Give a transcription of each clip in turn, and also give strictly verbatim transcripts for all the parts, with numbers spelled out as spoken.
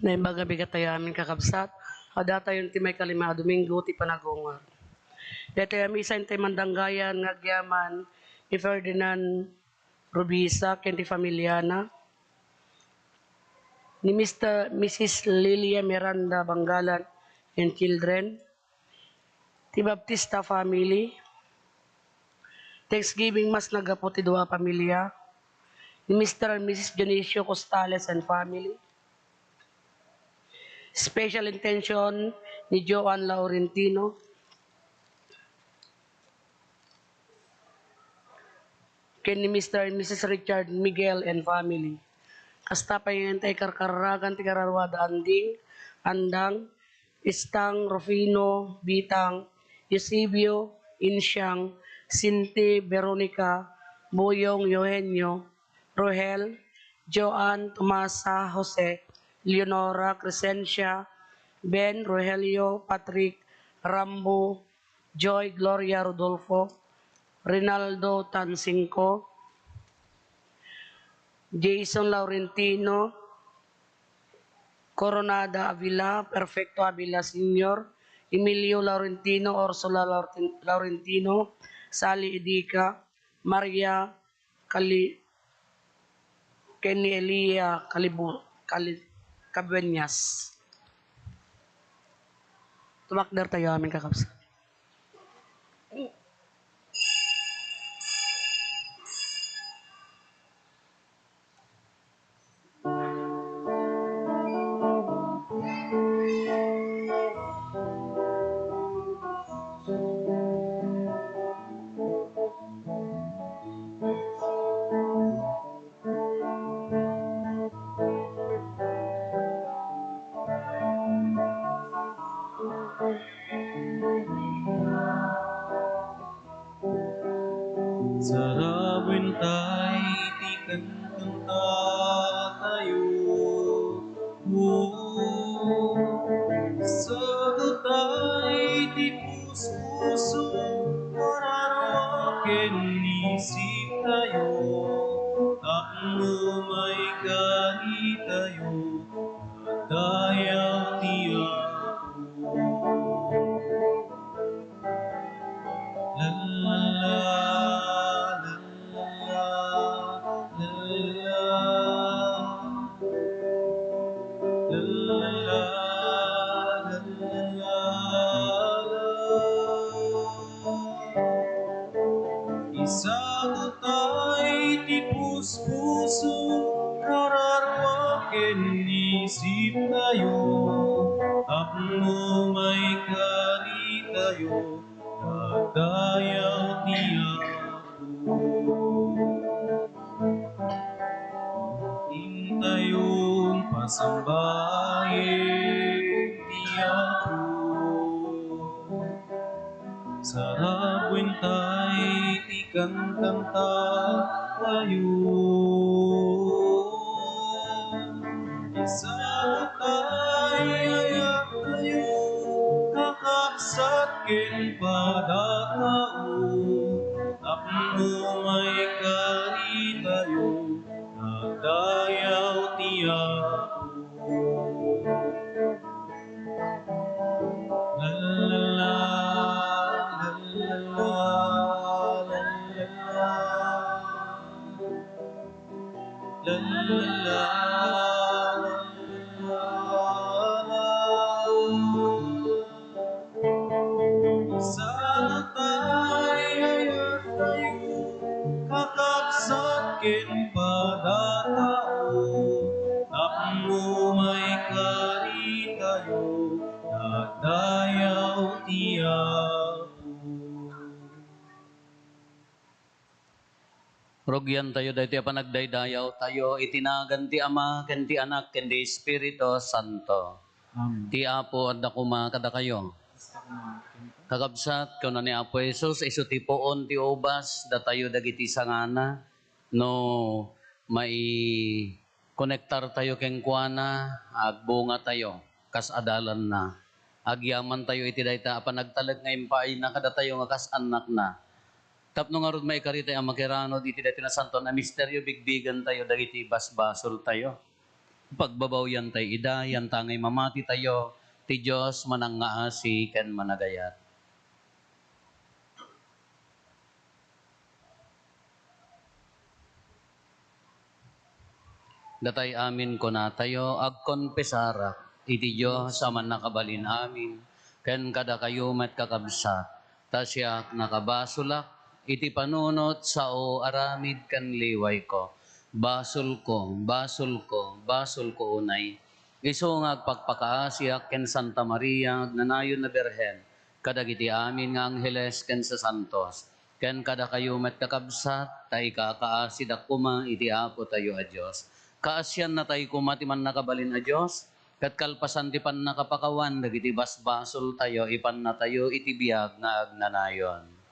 Naimbag a bigat tayo amin, kakabsat. Adda tayo ti maikalima a Domingo ti Panagungar. Daytoy a misa intay mandanggayan nga agyaman ni Ferdinand Rubisa ken ti familiana, ni Mister, Missus Lilia Miranda Banggalan and children, ti Baptista family. Thanksgiving Mass naggapu ti dua a pamilya, ni Mister and Missus Dionisio Costales and family. Special intention ni Joan Laurentino ken ni Mister and Missus Richard Miguel and family. Kasta pay nga intay karkarragan ti kararua da Anding, Andang, Istang, Rufino, Bitang, Eusebio, Insiang, Sinti, Veronica, Boyong, Eugenio, Rohel, Joan, Tomasa, Jose, Leonora, Crescencia, Ben, Rogelio, Patrick, Rambo, Joy, Gloria, Rodolfo, Rinaldo, Tansingco, Jason Laurentino, Coronada Avila, Perfecto Avila Senior, Emilio Laurentino, Ursula Laurenti-, Laurentino, Sally Edica, Maria Cali-, ken ni Elia Calibu-, Cali-, Cabueñas. Tumakder tayo amin, kakabsat. Sarabuen tay ti kankantatayo. Saguet tay ti puspuso, kararua ken isip tayo, tapno maikaritayo, dayaw ti Apo. La, la, la, la, la, la. Isaguet tay ti puspuso, kararua ken isip tayo, tapno maikaritayo, dayaw ti Apo. Intayon pasambayen ti Apo. Sarabuen tay ti kankantatayo. Isaguet tay ayat tayo, kakabsat ken padatao, tapno maikaritayo, dayaw ti Apo. La, la, la, la, la, la, la, la. La, la, la, la, la. Isaguet tay ayat tayo, kakabsat ken padatao, tapno maikaritayo, dayaw ti Apo. Rugiantayo daytoy a panagdaydayawtayo iti nagan ti Ama, ken ti Anak, ken ti Espiritu Santo. Amen. Ti Apo adda koma kadakayo. Kakabsat, kuna ni Apo Jesus, isu ti puon ti ubas, datayo dagiti sangana, no mai-, konektartayo kenkuana, agbungatayo kas adalanna. Agyamantayo iti dayta a panagtalek nga impaayna kadatayo nga kas annakna. Tapno ngarud, maikaritayo a makiranud iti daytoy nasantoan a misterio, bigbigantayo dagiti basbasoltayo. Pagbabawiantay ida, yanta ngay mamatitayo, ti Dios manangngaasi ken managayat. Datay amin kunatayo, agkonpesarak iti Dios a mannakabalin amin, ken kadakayo met, kakabsat, ta siak nakabasolak iti panunot sao aramid ken liwayko. Basolko, basolko, basolko unay. Isu nga agpakpakaasiak ken Santa Maria, agnanayon a Birhen, kadagiti amin nga angheles ken sasantos, ken kadakayo met, kakabsat, ta ikakaasidak koma iti Apotayo a Dios. Kaasiannatay koma ti mannakabalin a Dios, ket kalpasan ti pannakapakawan dagiti basbasoltayo, ipannatayo iti biag nga agnanayon.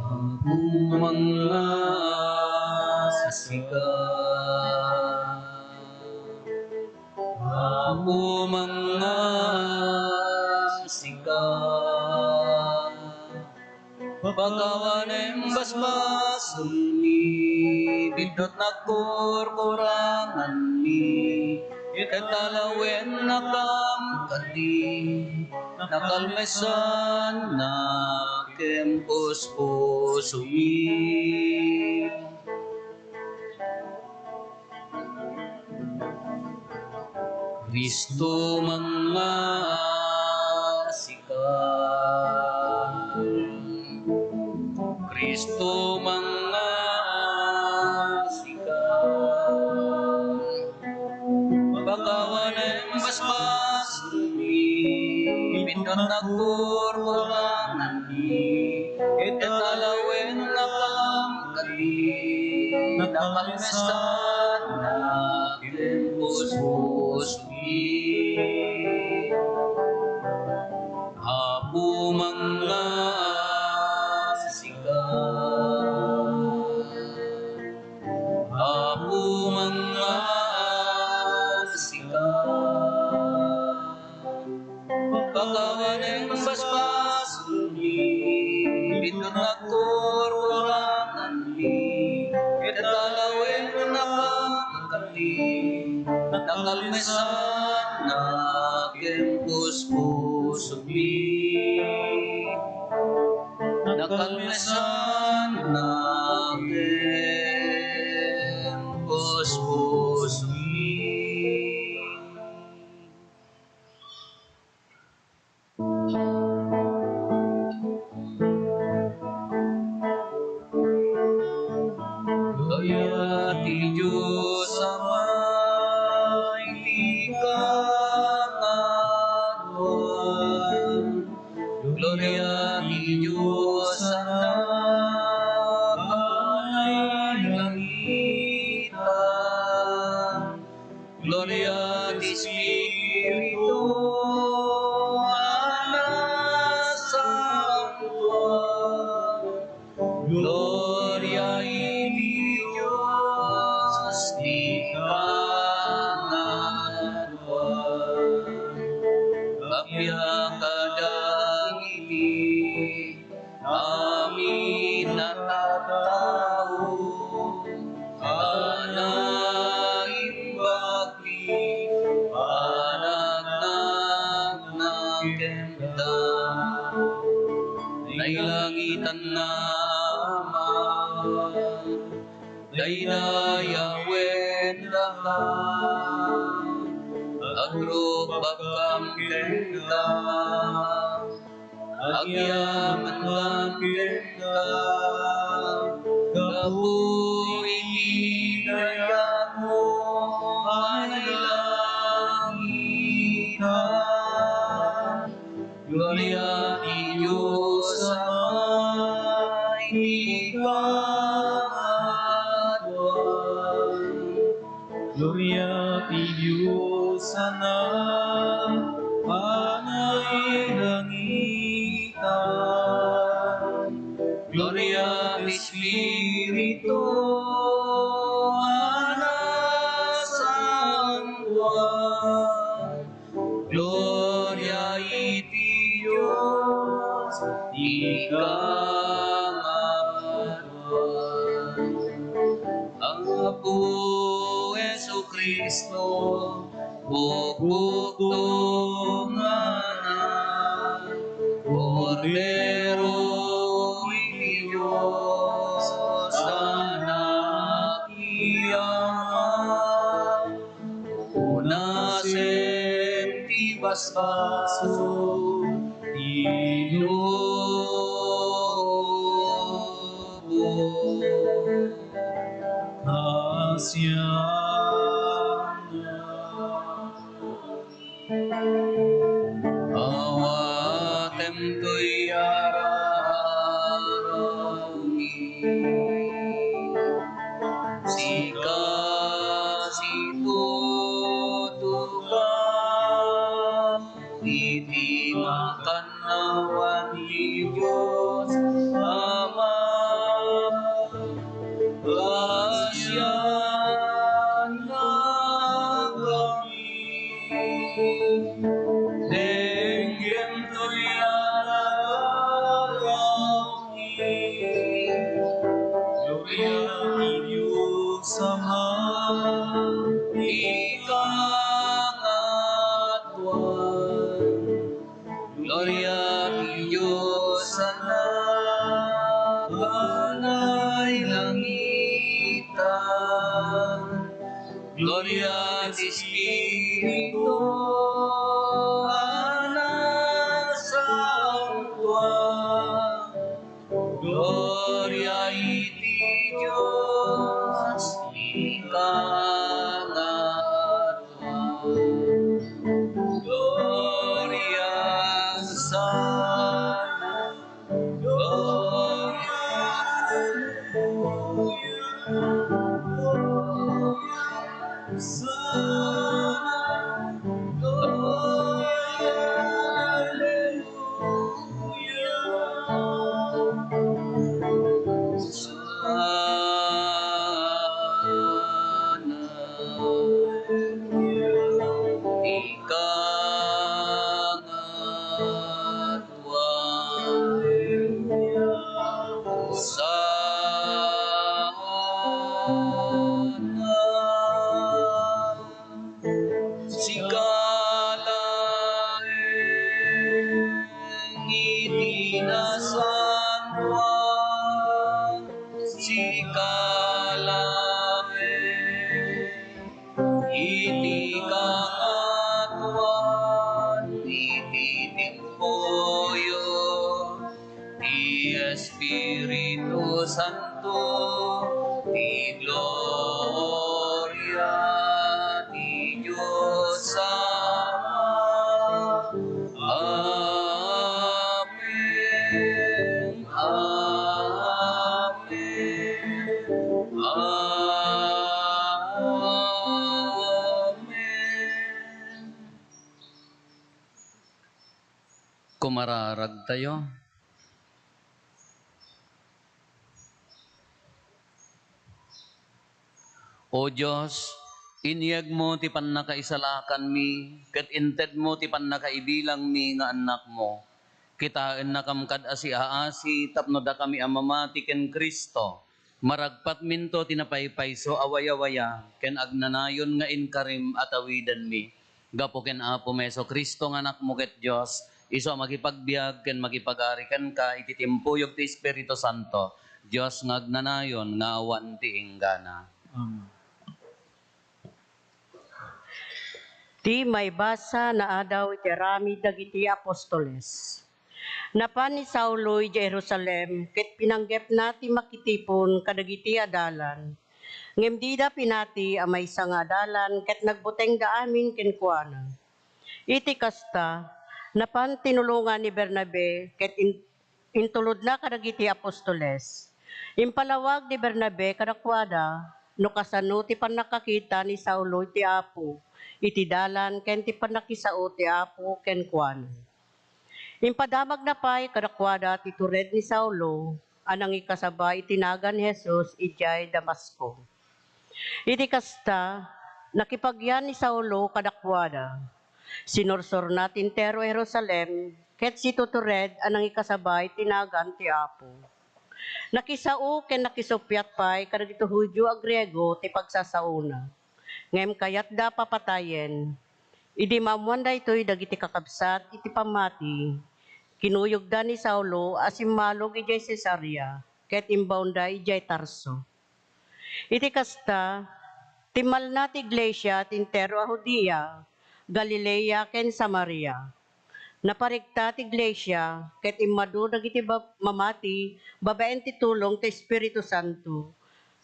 Apo, mangngaasika. Apo, mangngaasika. Pakawanem basbasolmi, biddut nagkurkuranganmi, ket alawennakam kadi, nakalmesannak ken puspusomi. Cristo, mangngaasika. Cristo, mangngaasika. Pakawanem basbasolmi, biddut nagkurkuranganmi, ket alawennakam kadi, nakalmesannak ken puspusomi. Apo, mangngaasika. Apo, mangngaasika. Pakawanem basbasolmi, biddut nagkurkuranganmi, ket alawennakam kadi, nakalmesannak ken puspusomi. Nakalmesannak ken puspusomi. Gloria ti Dios Ama iti kaannawan. Gloria ti Dios Anak a nailangitan. Gloria ti Espiritu a nasantoan. Gloria iti Dios ti kaannawan. Appiak kadagiti amin a tattao a naimbag ti panagnagnang kenka. Nailangitan nga Ama, daydayawen daka, agrupbakkam kenka, agyamankam kenka, gapu iti dayagmo a nailangitan. Gloria ti Dios Ama iti kaannawan. Gloria ti Dios Anak a nailangitan. Gloria ti Espiritu a nasantoan. Gloria iti Dios ti Apo Jesu-Cristo, bukbukto nga Anak, Kordero ti Dios, Anak ti Ama, unasen ti basbasol ti Dios. Pasiana. Awatem toy ararawmi. Sika situtuka iti makan awan ti Dios Ama, pasianna kami. Denggem toy ararawmi. Gloria ti Dios Ama, ikaw nga tuan. Gloria ti Dios Anak, a nailangitan. Gloria ti Espiritu, a nasantuan. Gloria iti Dios, ikaw nga tuan. Gloria sana. Gloria, aleluya, gloria sana. Gloria, aleluya. Sana ikaw nga tuan. Sana. Sika laeng iti nasantoan, sika laeng iti kangatoan, iti timpoyo ti Espiritu Santo, ti gloria ti Dios Ama. Amen. Amen. Amen. Kumararagtayo. O Dios, inyegmo ti pannakaisalakanmi, ket intedmo ti pannakaibilangmi nga annakmo. Kitaennakam kad asiaasi tapno dakami a mamati ken Cristo. Maragpatminto ti napaypayso a wayawaya ken agnanayon nga inkarim a tawidenmi. Gapu ken Apomi Jesu-Cristo nga Anakmo ket Dios, isu a makipagbiag ken makipagari kenka iti timpuyog ti Espiritu Santo, Dios nga agnanayon nga awan ti inggana. Amen. Ti maibasa nga adaw iti aramid dagiti apostoles. Napan ni Saulo idiay Jerusalem ket pinanggepna ti makitipon kadagiti adalan. Ngem dida pinati a maysa nga adalan ket nagbutengda amin kenkuana. Iti kasta, napan tinulongan ni Bernabe ket in-, intulodna kadagiti apostoles. Impalawag ni Bernabe kadakuada no kasano ti pannakakita ni Saulo iti Apo iti dalan ken ti pannakisao ti Apo kenkuana. Impadamagna pay kadakuada ti tured ni Saulo a nangikasaba iti nagan ni Jesus idiay Damasco. Iti kasta, nakipagyan ni Saulo kadakuada. Sinursorna ti entero Jerusalem, ket situtured a nangikasaba iti nagan ti Apo. Nakisao ken nakisuppiat pay kadagiti Judio a Griego ti pagsasaona. Ngem kayatda papatayen. Idi maammoan daytoy dagiti kakabsat iti pammati, kinuyogda ni Saulo a simmalog idiay Cesarea ket imbaonda idiay Tarso. Iti kasta, timmalna ti iglesia ti entero a Judea, Galilea, ken Samaria. Naparikta ti iglesia ket immadu dagiti bab-, mamati babaen ti tulong ti Espiritu Santo,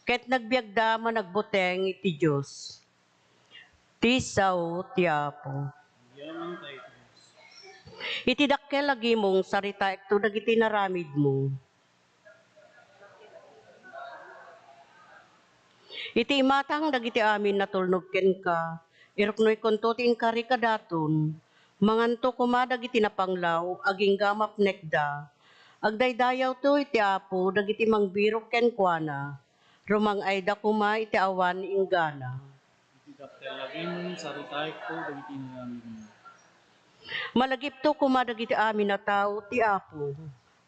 ket nagbiagda managbuteng iti Dios. Ti sao ti Apo. Iti dakkel a gimong, saritaekto dagiti naramidmo. Iti imatang dagiti amin a tulnog kenka, iruknoykonto ti inkari kadaton. Manganto koma dagiti napanglaw agingga mapnekda. Agdaydayawto iti Apo dagiti mangbirok kenkuana. Rumang-ayda koma iti awan inggana. Iti dakkel a gimong, saritaekto dagiti naramidmo. Malagipto koma dagiti amin a tao ti Apo.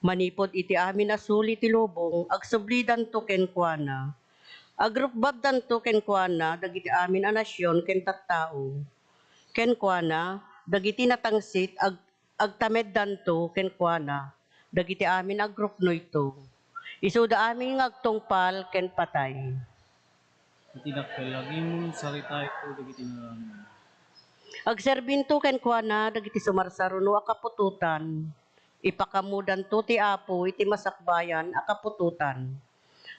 Manipud iti amin a suli ti lubong, agsublidanto kenkuana. Agrukbabdanto kenkuana dagiti amin a nasion ken tattao. Kenkuana, dagiti natangsit ag-, agtameddanto kenkuana dagiti amin a agruknoyto. Isuda amin nga agtungpal ken patay. Iti dakkel a gimong, saritaekto dagiti naramidmo. Agserbinto kenkuana dagiti sumarsaruno a kaputotan. Ipakaammodanto ti Apo iti masakbayan a kaputotan.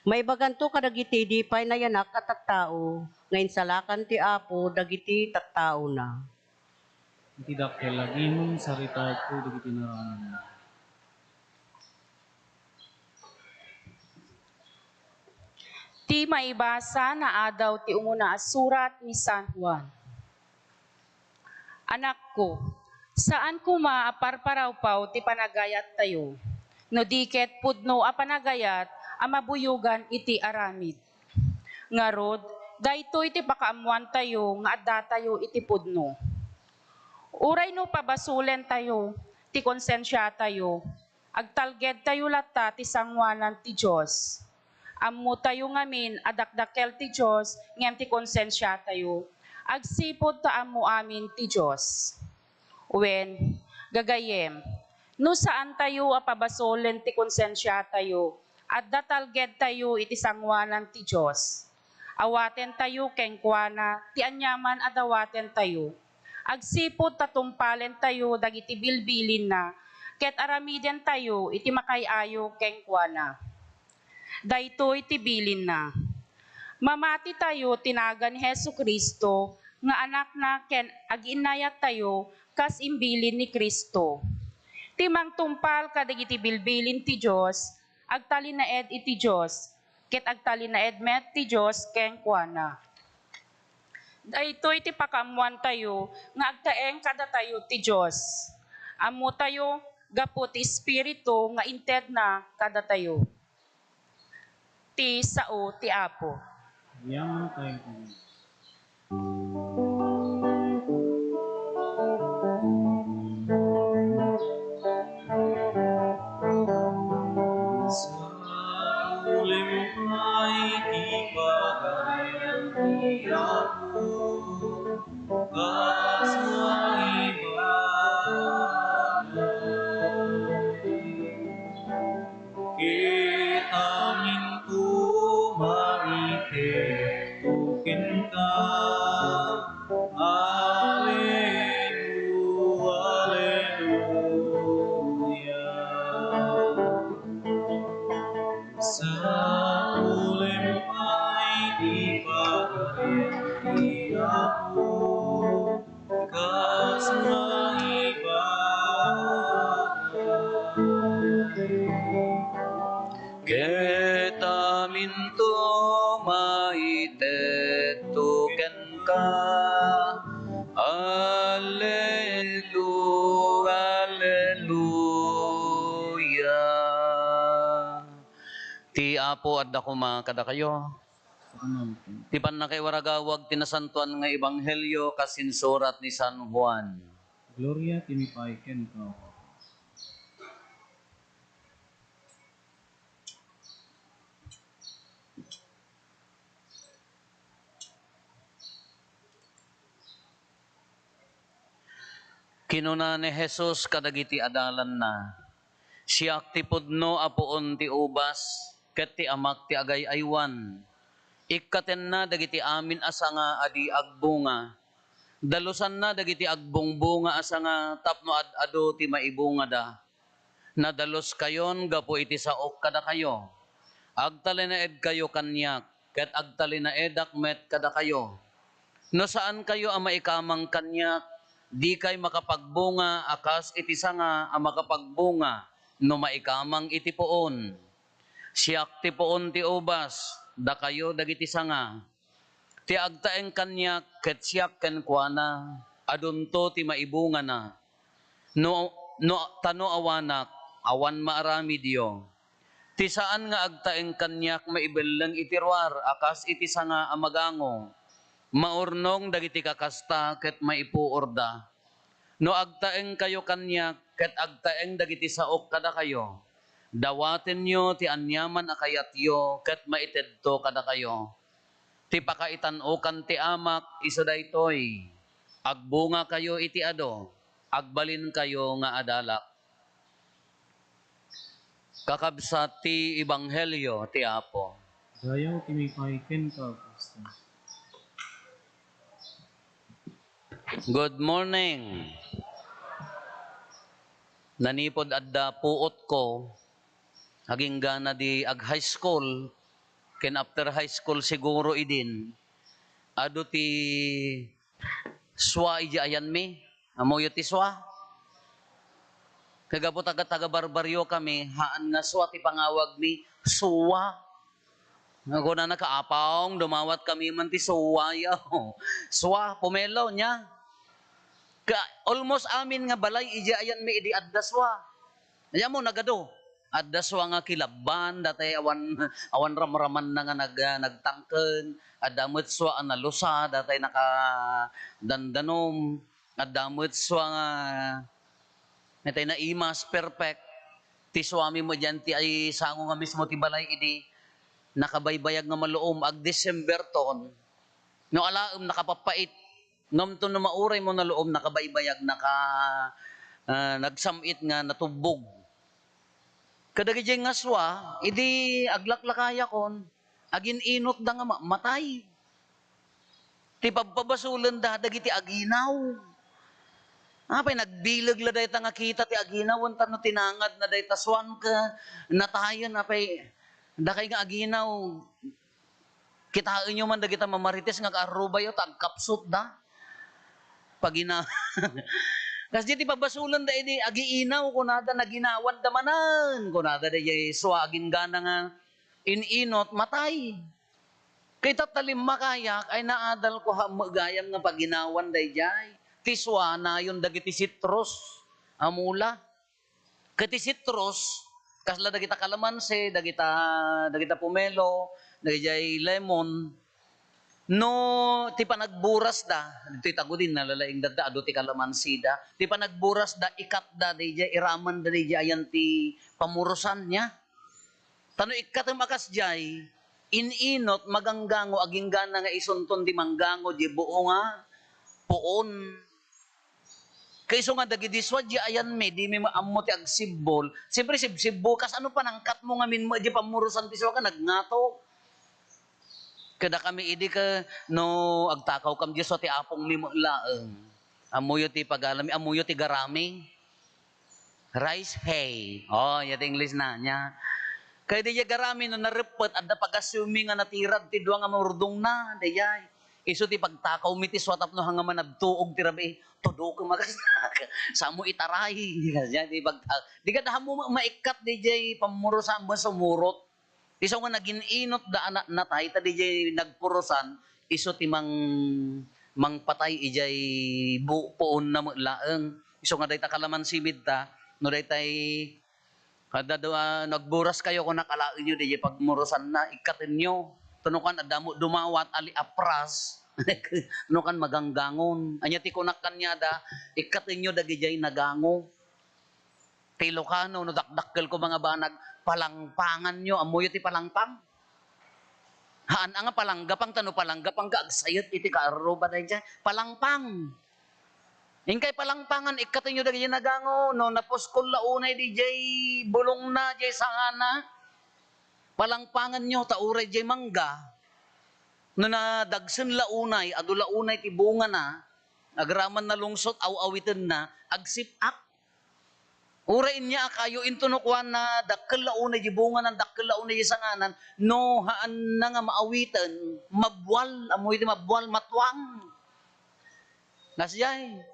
Maibaganto kadagiti di pay nayanak a tattao nga insalakan ti Apo dagiti tattaona. Iti dakkel a gimong, saritaekto dagiti naramidmo. Ti maibasa nga adaw ti umuna a surat ni San Juan. Anakko, saan koma a parparawpaw ti panagayattayo, no di ket pudno a panagayat a mabuyogan iti aramid. Ngarud, daytoy ti pakaammoantayo nga addatayo iti pudno. Uray no pabasolentayo ti konsensiatayo, agtalgedtayo latta ti sangoanan ti Dios. Ammotayo ngamin a dakdakkel ti Dios ngem ti konsensiatayo agsipud ta ammo amin ti Dios. Wen, gagayyem, no saantayo a pabasolen ti konsensiatayo, adda talgedtayo iti sangoanan ti Dios. Awatentayo kenkuana ti aniaman a dawatentayo, agsipud ta tungpalentayo dagiti bilbilinna ket aramidentayo iti makaay-ayo kenkuana. Daytoy ti bilinna: mamatitayo ti nagan ni Jesu-Cristo nga Anakna ken aginnayattayo kas imbilin ni Cristo. Ti mangtungpal kadagiti bilbilin ti Dios, agtalinaed iti Dios, ket agtalinaed met ti Dios kenkuana. Daytoy ti pakaammoantayo nga agtaeng kadatayo ti Dios. Ammotayo gapu ti Espiritu nga intedna kadatayo. Ti sao ti Apo. Yaman tayo kami. Sa ulim pay ti pagarian ti Apo, kas maibabaga. Ket aminto maitetto kenka. Aleluya, aleluya. Sa ulim pay ti pagarian ti Apo, kas maibabaga. Ket aminto maitetto kenka. Alelu-, aleluya. Ti Apo adda koma kadakayo. Ti pannakaiwaragawag ti nasantoan nga ebanghelio kas insurat ni San Juan. Gloria ti mipay kenka. Kinuna ni Jesus kadagiti adalanna, "Siak ti pudno a puon ti ubas, ket ti Amak ti agay-aywan. Ikkatenna dagiti amin a sanga a di agbunga. Dalusanna dagiti agbungbunga a sanga tapno ad-adu ti maibungada. Nadaluskayon gapu iti saok kadakayo. Agtalinaedkayo kaniak, ket agtalinaedak met kadakayo. No saankayo a maikamang kaniak, dikay makapagbunga a kas iti sanga a makapagbunga no maikamang iti puon. Siak ti puon ti ubas, dakayo dagiti sanga. Ti agtaeng kaniak ket siak kenkuana, adunto ti maibungana. No, no, ta no awanak, awan maaramidyo. Ti saan nga agtaeng kaniak maibelleng iti ruar a kas iti sanga a magango. Maurnong dagiti kakasta ket maipuorda. No agtaengkayo kaniak ket agtaeng dagiti saok kadakayo, dawatenyo ti aniaman a kayatyo ket maitedto kadakayo. Ti pakaitan-okan ti Amak isu daytoy: agbungakayo iti adu, agbalinkayo nga adalak." Kakabsat ti ebanghelio ti Apo. Dayaw ti mipay kenka, Kristo. Good morning. Nanipod adda puotko, aginggana di ag-high school, ken after high school siguro idin, adu ti sua idiay ayanmi. Ammoyo ti sua? Kagapu taga, taga-barbaryo kami, haan nga sua ti pangawagmi, sua. Nga kunana, "Kaapong, dumawat kami man ti sua, yaw." Sua, pomelo, nia. Ka, almost amin nga balay, idiay ayanmi idi adda sua. Ania mo, nagadu. Adda sua nga kilabban, datay awan, awan ramramanna nga nag-, ah, nagtangken. Adda met sua a nalusa, datay nakadandanom. Adda met sua nga, natay naimas, perfect. Ti suami met diay ti ay sango nga mismo ti balay idi nakabaybayag nga maluom, ag-December ton. No alaem, nakapappait. Ngem ton no mauray mo nga luom, nakabaybayag, naka-, ah, nagsam-it nga natubbog. Kadagiti nga sua, idi aglaklakayakon, agin-inotda nga ma-, matay. Ti pabpabasolenda dagiti aginaw. Apay, nagbileg la dayta nga kita ti aginaw, wenno tinangadna dayta suan ket natayen, apay, dakay nga aginaw, kitaenyo man dagita mamarites nga kaarrubayo ta agkapsutda. Pagina-, kasdi ti pabasolenda idi agiinaw, kunada, naginawanda manen, kunada, daydiay sua aginggana nga in-inot, matay. Kay tattalimakayak ay naadalko ha met gayam nga paginawan daydiay. Ti sua nayon dagiti citrus a mula. Ket ti citrus, kasla dagita kalamansi, dagita, dagita pomelo, dagijay lemon, no ti panagburasda, ditoy tagudin, nalalaingdadda, adu ti kalamansida. Ti panagburasda, ikatda, daydiay, iramanda, daydiay, ayan ti pamurusan nia. Ta no ikkatem a kasdiay, in-inot, maganggango, aginggana nga isunton di manggango, di buo nga puon. Kaiso nga dagidi sua, di ayanmi, dimi ammo ti agsibbol. Siyempre, sibsibbo, kasano panangkatmo ngamin mo, di pammurusan ti sua ka nagngato. Kada kami idi ka, no, agtakawkam di sua ti apongmi mo laeng. Ammoyo ti pagalami, ammoyo ti garami. Rice hay. Oh, ya ti English na, nya. Kay di garami no nareppet, adda pag-assuming nga natirad ti dua nga murdongna, dayay. Isu ti pagtakawmi ti sua tapno hanga managtuog ti rabii. Tudo ko magas-, samo itaray. Kasta ti pagta-, di kada mo ma-, maikkat dayjay pammurusan mo sumurot. Isu nga nagin-inot da anak natay, ta dayjay nagpurusan, isu ti mang-, mangpatay ijay bu-, puonna met laeng. Isu nga dayta kalamansi mi ta, no daytay Kada du-, ah, nagburas kayo, kunak, alaenyo dayjay pagmurusanna, ikkatenyo. Tunukan, adda mo dumawat, ali apras. Tunukan, maganggangon. Anya ti kunak kaniada, ikkatenyo dagijay nagango. Ti Ilocano, no dakdakkel ko mga banag, palangpanganyo. Ammoyo ti palangpang? Haan a nga palanggapang, ta no palanggapang ka, agsayet iti kaarruba dayjay. Palangpang. Inkay palangpangan, ikkatenyo dagiti nagango, no napuskol la unay diay bulongna, diay sangana, palangpanganyo, ta uray diay mangga, no nadagsen la unay, adu la unay ti bungana, agraman nalungsot, aw-awitenna, agsip-ak. Uray inya a kayo, into no kuana, dakkel la unay di bunganan, dakkel la unay di sanganan, no haanna nga maawiten, mabwal, ammo iti mabwal, matuang. Nasdiay.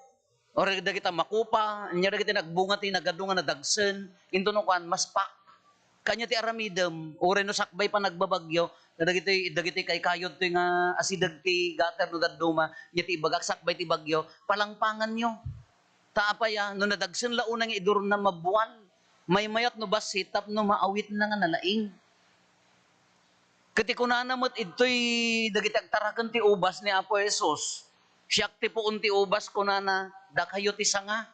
Uray dagita makupa, anya dagiti nagbunga ti nagadu nga nadagsen, into no kuan, maspak. Kanya ti aramidem, uray no sakbay panagbabagyo, dagiti, dagiti kaykayod toy nga asideg ti gutter no dadduma, nya ti ibagak sakbay ti bagyo, palangpanganyo. Ta apay a, no nadagsen la unay nga idurna, mabwal. Maymayat no bassit tapno maawitna nga nalaing. Ket ti kunana met idtoy dagiti agtaraken ti ubas ni Apo Jesus, "Siak ti puon ti ubas," kunana, "dakayo ti sanga."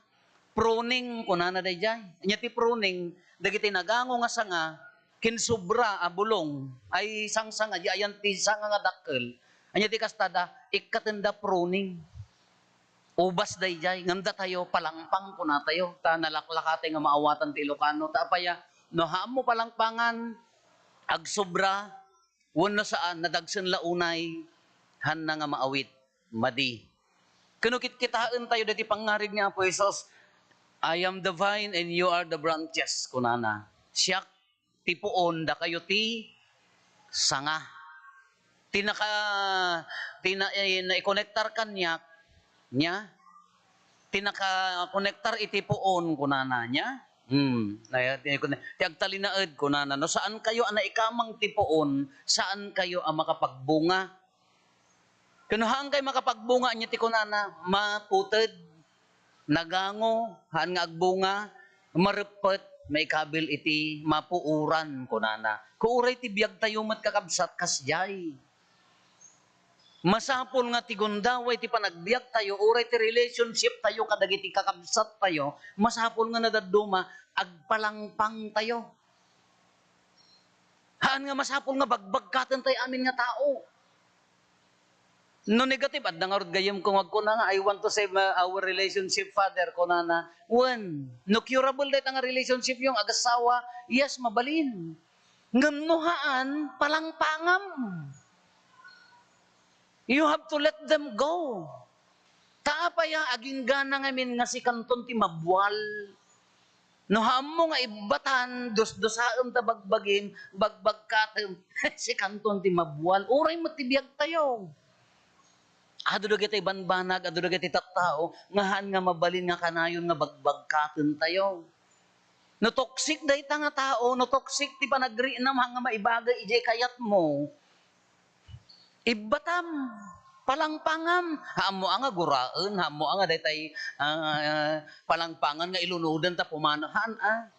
Pruning, kunana daydiay. Ania ti pruning? Dagiti nagango nga sanga, ken sobra a bulong, ay sangsanga, di ayan ti sanga nga dakkel. Ania ti kastada? Ikkatenda pruning. Ubas daydiay, ngem datayo, palangpang kunatayo, ta nalaklakatay nga maawatan ti Ilocano. Ta apay a, no haanmo palangpangan, agsobra, wenno saan, nadagsen la unay, haanna nga maawit, madi. Ken no kitkitaentayo daytoy pangngarig ni Apo Jesus, "I am the vine and you are the branches," kunana. "Siak ti puon, dakayo ti sanga." Ti naka-, ti na-, eh, naikonektar kaniak, nia? Ti nakakonektar iti puon, kunana, nia? Hmm, na-, ti, ti agtalinaed, kunana, "No saan kayo a naikamang ti puon, saan kayo a makapagbunga." Ken no haan kay makapagbunga, ania ti kunana? Maputed, nagango, haan nga agbunga, mareppet, maikabil iti mapuoran, kunana. Ket uray ti biagtayo met, kakabsat, kasdiay. Masapul nga ti gundaway ti panagbiagtayo, uray ti relationship tayo kadagiti kakabsattayo, masapul nga nadadduma, agpalangpangtayo. Haan nga masapul nga bagbagkatentayo amin nga tao. No negative, adda ngarud gayyemko nga agkuna nga, "I want to save, uh, our relationship, Father," kunana. Wen, no curable dayta nga relationship-yo nga agassawa, yes, mabalin. Ngem no haan, palangpangam. You have to let them go. Ta apay a, aginggana ngamin nga sikanton ti mabwal. No haanmo nga ibbatan, dusdusaem ta bagbagim, bagbagkatem, sikanton ti mabwal. Uray met ti biagtayo. Adu dagiti banbanag, adu dagiti tattao nga haan nga mabalin nga kanayon nga bagbagkatentayo. No toxic dayta nga tao, no toxic ti panagriinam, haan nga maibagay idiay kayatmo, ibbatam, palangpangam. Haanmo a nga guraen, haanmo a nga daytay, ah, palangpangan nga ilunoden ta pumanaw, haan a.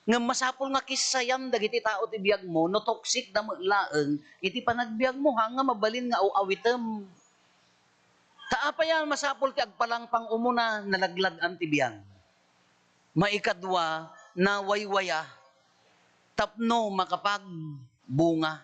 Ngem masapul nga kissayam dagiti tao ti biagmo, no toxic da met laeng iti panagbiagmo, haan nga mabalin nga aw-awitem. Ta apay a masapul ti agpalangpang umuna, nalaglag-an ti biag. Maikadua, nawaywaya tapno makapagbunga.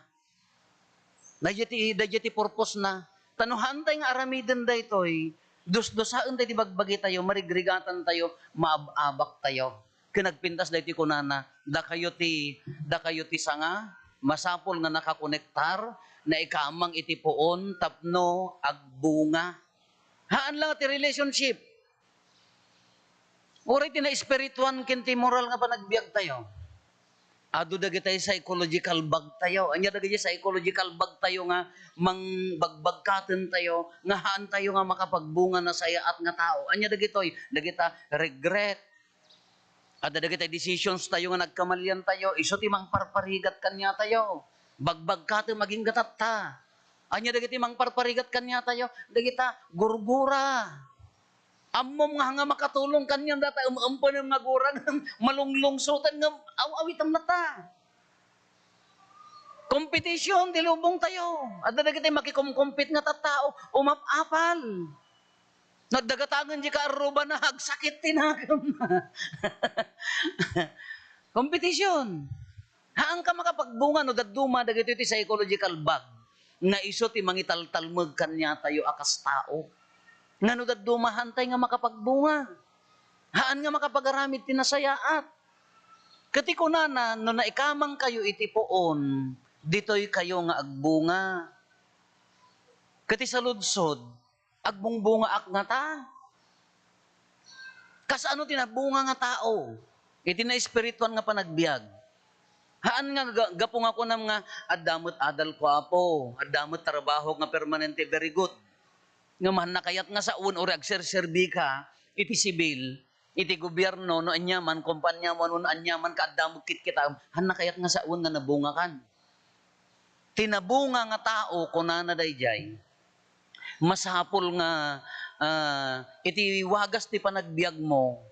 Daydiay ti, daydiay ti purpose-na. Ta no haantay nga aramiden daytoy, dusdusaentay ti bagbagitayo, marigrigatantayo, maab-abaktayo. Ken nagpintas daytoy kunana, "Dakayo ti, dakayo ti sanga, masapul nga nakakonektar, naikamang iti puon tapno agbunga." Haan la nga ti relationship. Uray ti naespirituan ken ti moral nga panagbiagtayo. Adu dagiti psychological bag tayo. Ania dagiti psychological bag tayo nga mangbagbagkaten tayo, nga haan tayo nga makapagbunga nasayaat nga tao. Ania dagitoy? Dagita regret. Adda dagiti decisions tayo nga nagkamalian tayo, isu ti mangparparigat kaniatayo. Bagbagkatem agingga tatta. Ania dagiti mangparparigat kaniatayo? Dagita gurgura. Ammom nga, nga makatulong kaniam data, em-, empenem nga gura, malunglungsoten nga aw-awitem latta. Competition ti lubong tayo. Adda dagiti makikumkumpit nga tattao, umap-apal. Nagdagatagen di kaarrubana, agsakit ti nakem. Competition. Haanka makapagbunga no dadduma dagitoy ti psychological bag nga isu ti mangitaltalmeg kaniatayo a kas tao. Nga no dadduma, haantay nga makapagbunga. Haan nga makapagaramid ti nasayaat. Ket ti kunana, no naikamangkayo iti puon, ditoykayo nga agbunga. Ket ti saludsod, agbungbungaak ngata? Kasano ti nabunga nga tao iti naespirituan nga panagbiag? Haan nga ga-, gapu nga kunam nga, "Adda met adalko, Apo. Adda met trabahok nga permanente, very good." Ngem haan kayat nga sawen, uray agserserbika iti sibil, iti gobierno, no aniaman, kompaniam, wenno aniaman, kaadda met kitkitaem, haan kayat nga sawen nga nabungakan? Ti nabunga nga tao, kunana daydiay, masapul nga, ah, iti wagas ti panagbiagmo,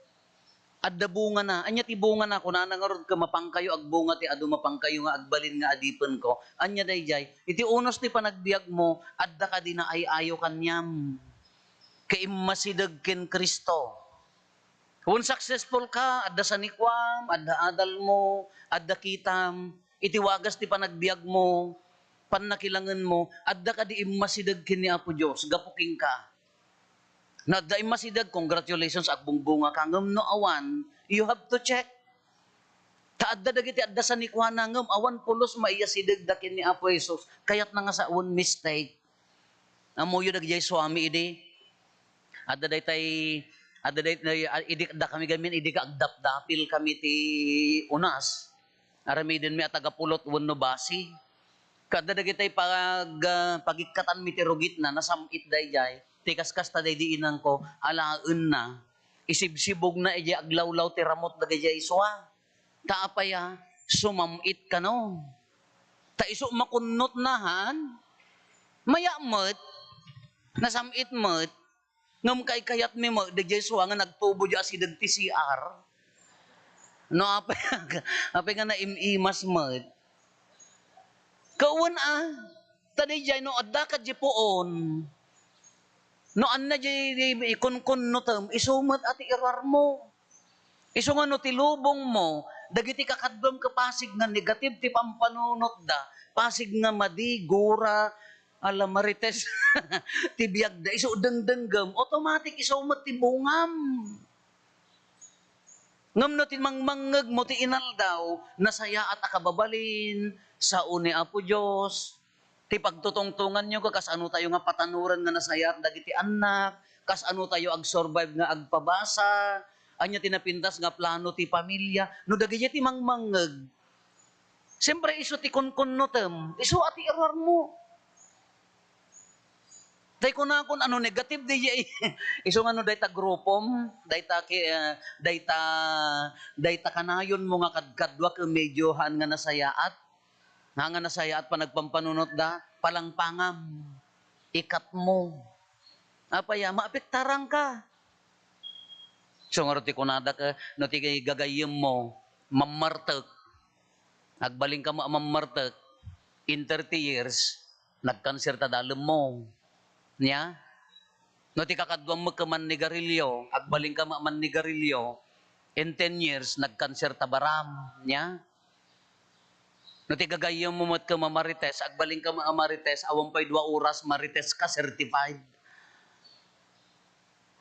adda bungana. Ania ti bungana? Kunana ngarud, "Ket mapankayo agbunga ti adu, mapankayo nga agbalin nga adipenko." Ania daydiay? Iti unos ti panagbiagmo, adda kadi naay-ayo kaniam? Kaimmasideg ken Cristo. Wen successful ka, adda sanikuam, adda adalmo, adda kitam, iti wagas ti panagbiagmo, pannakilangenmo, adda kadi immasideg ken ni Apo Dios gapu kenka? No adda immasideg, congratulations, agbungbungaka. Ngem no awan, you have to check. Ta adda dagiti adda sanikuana, ngem awan pulos maiyasidegda ken ni Apo Jesus. Kayatna nga sawen, mistake. Ammoyo dagijay suami idi? Adda daytay, adda daytay, ah, idi, adda kami gamin, idi ka agdapdapil kami ti unas. Aramidenmi a taga Pulot wenno Basi. Ket adda dagitay pag-, ah, pagikkatanmi ti rugitna, nasam-it dayjay. Ti kaskasta daydi inangko, alaenna. Isibsibogna idiay aglawlaw ti ramut dagijay isua. Ta apay a, sumam-it kano. Ta isu makunnotna, han? Maya met, nasam-it met, ngem kaykayatmi met, dayjay isua nga nagtubo diay asideg ti C R. No, apay, apay nga naim-imas met. Kawen a, ta dayjay no adda kadi puon, no ania diay ikunkunnotem, isu met a ti iruarmo. Isu nga no ti lubongmo, dagiti kakaduam ket pasig nga negative ti pampanunotda, pasig nga madi, gura, ala marites ti biagda, isu dengdenggem, automatic isu met ti bungam. Ngem no ti mangmangngegmo ti inaldaw, nasayaat a kababalin, sao ni Apo Dios, ti pagtutungtonganyo, ket kasano tayo nga patanoren nga nasayaat dagiti annak, kasano tayo agsurvive nga agpabasa, ania ti napintas nga plano ti pamilia, no dagiti ti mangmangngeg, siyempre, isu ti kunkunnotem, isu a ti iruarmo. Tay kunakon, ano, negative diay, isu nga no dayta grupom, dayta ki-, ah, dayta, dayta kanayonmo nga kadkadua ket medyo haan nga nasayaat. Haan nga nasayaat panagpampanunotda, palangpangam, ikatmo. Apay a, maapektarangka. Isu ngarud ti kunada ket no ti gagayyemmo, mammartek, agbalinka met a mammartek, in thirty years, nagkanser ta dalemmo. Nia? No ti kakaduam met ket mannigarilio, agbalinka met a mannigarilio, in ten years, nagkanser ta baram. Nia? No ti gagayyemmo met ket mamarites, agbalinka met a marites, awan pay dua oras, marites ka, certified.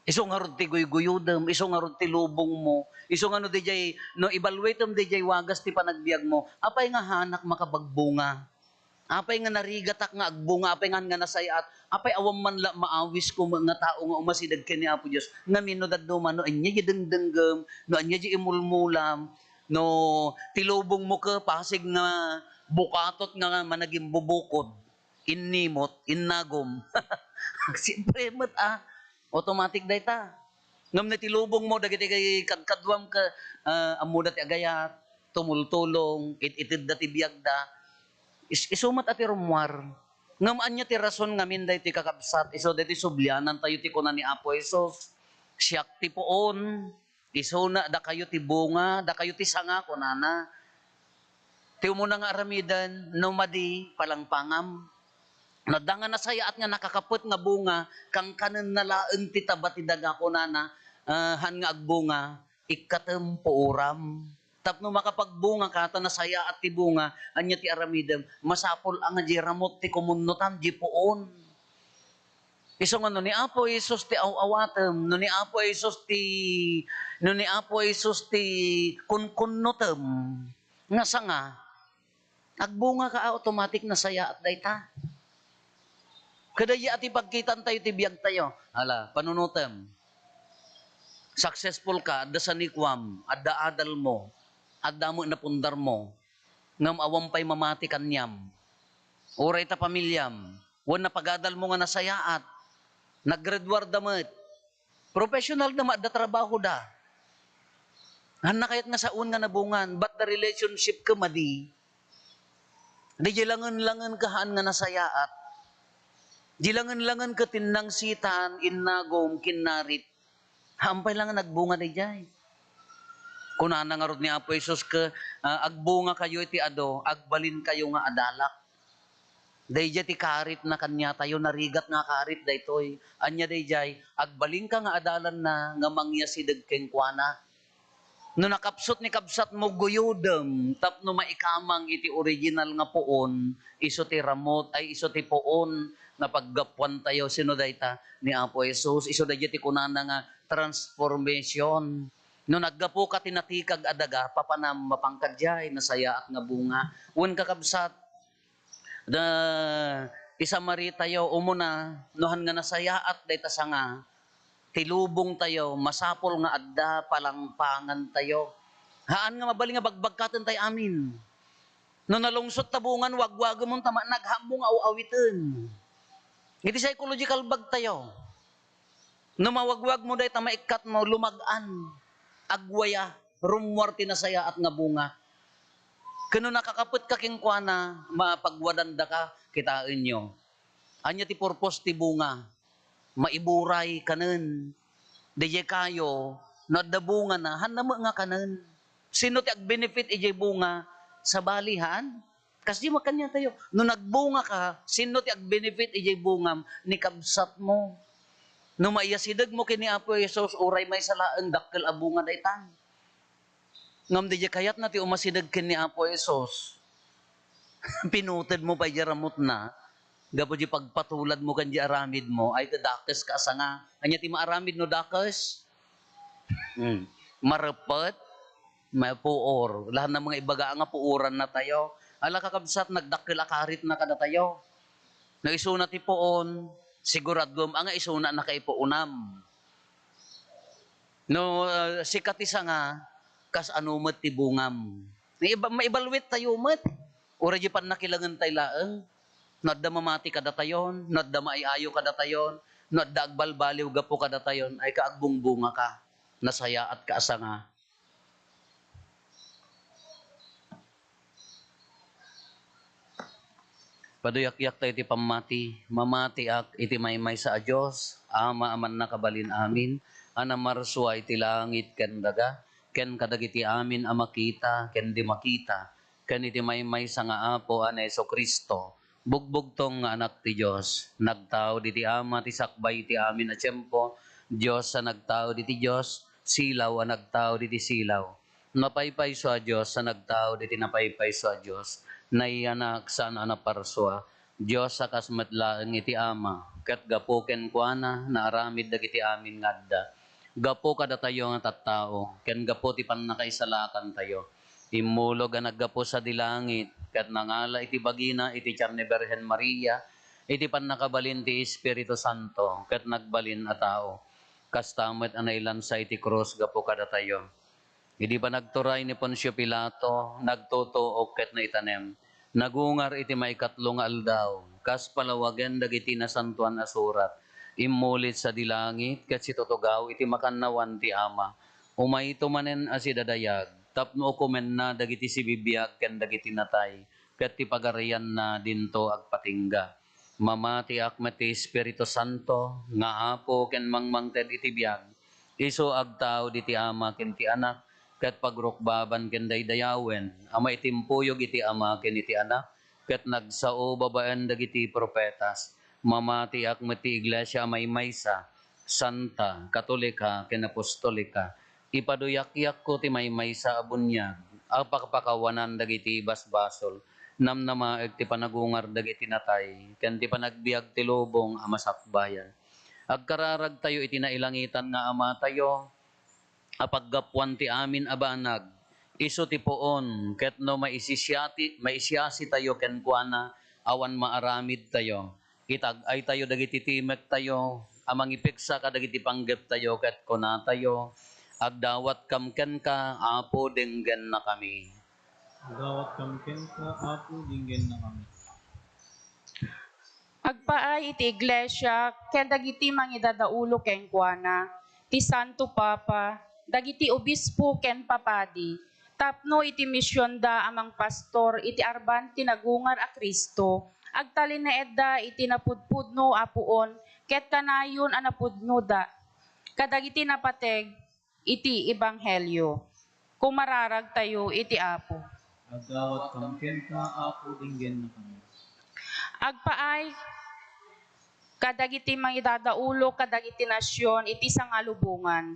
Isu ngarud ti guyguyodem, isu ngarud ti lubongmo, isu nga no dayjay, no evaluatem dayjay wagas ti panagbiagmo, apay nga haanak makapagbunga? Apay nga narigatak nga agbunga? Apay nga, nga nasayaat? Apay awan man la maawisko met nga tao nga umasideg ken ni Apo Dios? Ngamin no dadduma, no ania diay dengdenggem, no ania diay imulmulam, no ti lubongmo ket pasig nga bukatot nga managimbubukod, innimot, innagum. Siyempre met a, automatic dayta. Ngem no ti lubongmo, dagiti kadkaduam ket, ah, ammoda ti agayat, tumultulong, it-itedda ti biagda, is-, isu met a ti rummuar. Ngem ania ti rason ngamin daytoy, kakabsat? Isu daytoy sublianantayo ti kuna ni Apo Jesus, "Siak ti puon." Isuna, "Dakayo ti bunga, dakayo ti sanga," kunana. Ti umuna nga aramiden, no madi, palangpangam. No adda nga nasayaat nga nakakapet nga bunga, kankanenna laeng ti taba ti daga, kunana, ah, haan nga agbunga, ikkatem, puoram. Tapno makapagbunga ka ta nasayaat ti bunga, ania ti aramidem? Masapul a nga diay ramut ti kumunnotam, diay puon. Isu nga no ni Apo Jesus ti aw-awatem, no ni Apo Jesus ti, no ni Apo Jesus ti kunkunnotem, nga sanga, agbunga ka, automatic nasayaat dayta. Kadaya ti pagkitan tayo ti biag tayo. Ala, panunutem. Successful ka, adda sanikuam, adda adal mo, adda met napundar mo, ngem awan pay mamati kaniam. Uray ta pamiliam, wen napagadal mo nga nasayaat, naggraduar da met, professional da, adda trabaho da. Hanna kayat nga saon nga nabungan, but the relationship ka madi. Di langen-langen ka haan nga nasayaat. Di langen-langen ka tinnangsitan, innagum, kinnarit. Haan pay la nga nagbunga dayjay. Kunana ngarud ni Apo Jesus ket, ah, "Agbunga kayo iti adu, agbalin kayo nga adalak." Dayjay ti karitna kaniatayo, narigat nga karit daytoy. Ania dayjay, agbalinka nga adalanna nga mangyasideg kenkuana. No nakapsut ni kabsatmo, guyodem tapno maikamang iti original nga puon, isu ti ramut, ay, isu ti puon nga paggapuantayo. Sino dayta? Ni Apo Jesus. Isu dayjay ti kunana nga transformation. No naggapuka ti natikag a daga, papanam, mapanka diay nasayaat nga bunga. Wen, kakabsat, da, isamari tayo, umuna, no han nga nasayaat dayta sanga, ti lubong tayo, masapul nga adda palangpangan tayo. Haan nga mabalin nga bagbagkaten tayo amin. No nalungsot ta bungan, wagwagemon ta ma-, naghammo nga aw-awiten. Iti psychological bag tayo. No mawagwagmo dayta maikkatmo, lumag-an, agwaya, rummuar ti nasayaat nga bunga. Ken no nakakapetka kenkuana, mapagwadandaka, kitaenyo. Ania ti purpose ti bunga? Maiburay kanen. Dayjay kayo, no adda bungana, hanna met nga kanen. Sino ti agbenefit idiay bunga? Sabali, haan? Kasdi makaniatayo. No nagbunga ka, sino ti agbenefit idiay bungam? Ni kabsatmo. No maiyasidegmo ken ni Apo Jesus, uray maysa laeng dakkel a bunga daytan. Ngem dayjay kayatna ti umasideg ken ni Apo Jesus, pinutedmo pay diay ramutna, gapu diay pagpatuladmo ken diay aramidmo, ay, ta dakeska a sanga. Ania ti maaramid no dakes? Hmm. Mareppet, mapuor. Laeng nga ibaga nga puorannatayo. Ala, kakabsat, nagdakkel a karitna kadatayo. No isuna ti puon, siguraduem a nga isuna a nakaipuonam. No, ah, sika ti sanga, kasano met ti bungam? Maiba-, maibaluet tayo met. Uray diay pannakilangentayo laeng. No adda mamati kadatayon, no adda maay-ayo kadatayon, no adda agbalbaliw gapu kadatayon, ay ka, agbungbungaka. Nasayaatka a sanga. Paduyakyak tayo iti pammati. Mamatiak iti maymaysa a Dios, Ama a mannakabalin amin, a namarsua iti langit ken daga, ken kadagiti amin a makita ken di makita, ken iti maymaysa nga Apo a ni Jesu-Cristo, bugbugtong nga Anak ti Dios, nagtaud iti Ama ti sakbay iti amin a tiempo, Dios a nagtaud iti Dios, silaw a nagtaud iti silaw. Napaypayso a Dios a nagtaud iti napaypayso a Dios, naiyanak saan a naparsua, Dios a kas met laeng iti Ama, ket gapu kenkuana naaramid dagiti amin nga adda. Gapu kadatayo nga tattao, ken gapu ti pannakaisalakantayo, immulog a naggapu sadi langit, ket nangala iti bagina iti tian ni Birhen Maria, iti pannakabalin ti Espiritu Santo, ket nagbalin a tao. Kasta met a nailansa iti krus gapu kadatayo. Idi panagturay ni Poncio Pilato, nagtutuok ket naitanem. Nagungar iti maikatlo nga aldaw, kas palawagen dagiti Nasantoan a Surat, immulit sadi langit ket situtugaw iti makannawan ti Ama. Umayto manen a sidadayag tapno ukomenna dagiti sibibiag ken dagiti natay, ket ti pagarianna dinto agpatingga. Mamatiak met ti Espiritu Santo nga Apo ken mangmangted iti biag. Isu agtaud iti Ama ken ti Anak, ket pagrukbaban ken daydayawen a maitimpuyog iti Ama ken iti Anak, ket nagsao babaen dagiti profetas. Mamatiak met ti Iglesia a maymaysa, santa, katolika, ken apostolika. Ipaduyakyakko ti maymaysa a buniag a pakpakawanan dagiti basbasol. Namnamaek ti panagungar dagiti natay, ken ti panagbiag ti lubong a masakbayan. Agkararagtayo iti nailangitan nga Amatayo a paggapuan ti amin a banag. Isu ti puon, ket no maisisiati-, maisiasitayo kenkuana, awan maaramidtayo. Itag-aytayo dagiti timektayo a mangipigsa kadagiti panggeptayo, ket kunatayo, "Agdawatkam kenka, Apo, denggennakami." Agdawatkam kenka, Apo, denggennakami. Agpaay iti iglesia ken dagiti mangidadaulo kenkuana, ti Santo Papa, dagiti obispo ken papadi, tapno iti misionda a mangpastor iti arban ti nagungar a Cristo, agtalinaedda iti napudpudno a puon ket kanayon a napudnoda kadagiti napateg iti ebanghelio. Kumararagtayo iti Apo. Agdawatkam kenka, Apo, denggennakami. Agpaay kadagiti mangidadaulo kadagiti nasion iti sangalubongan.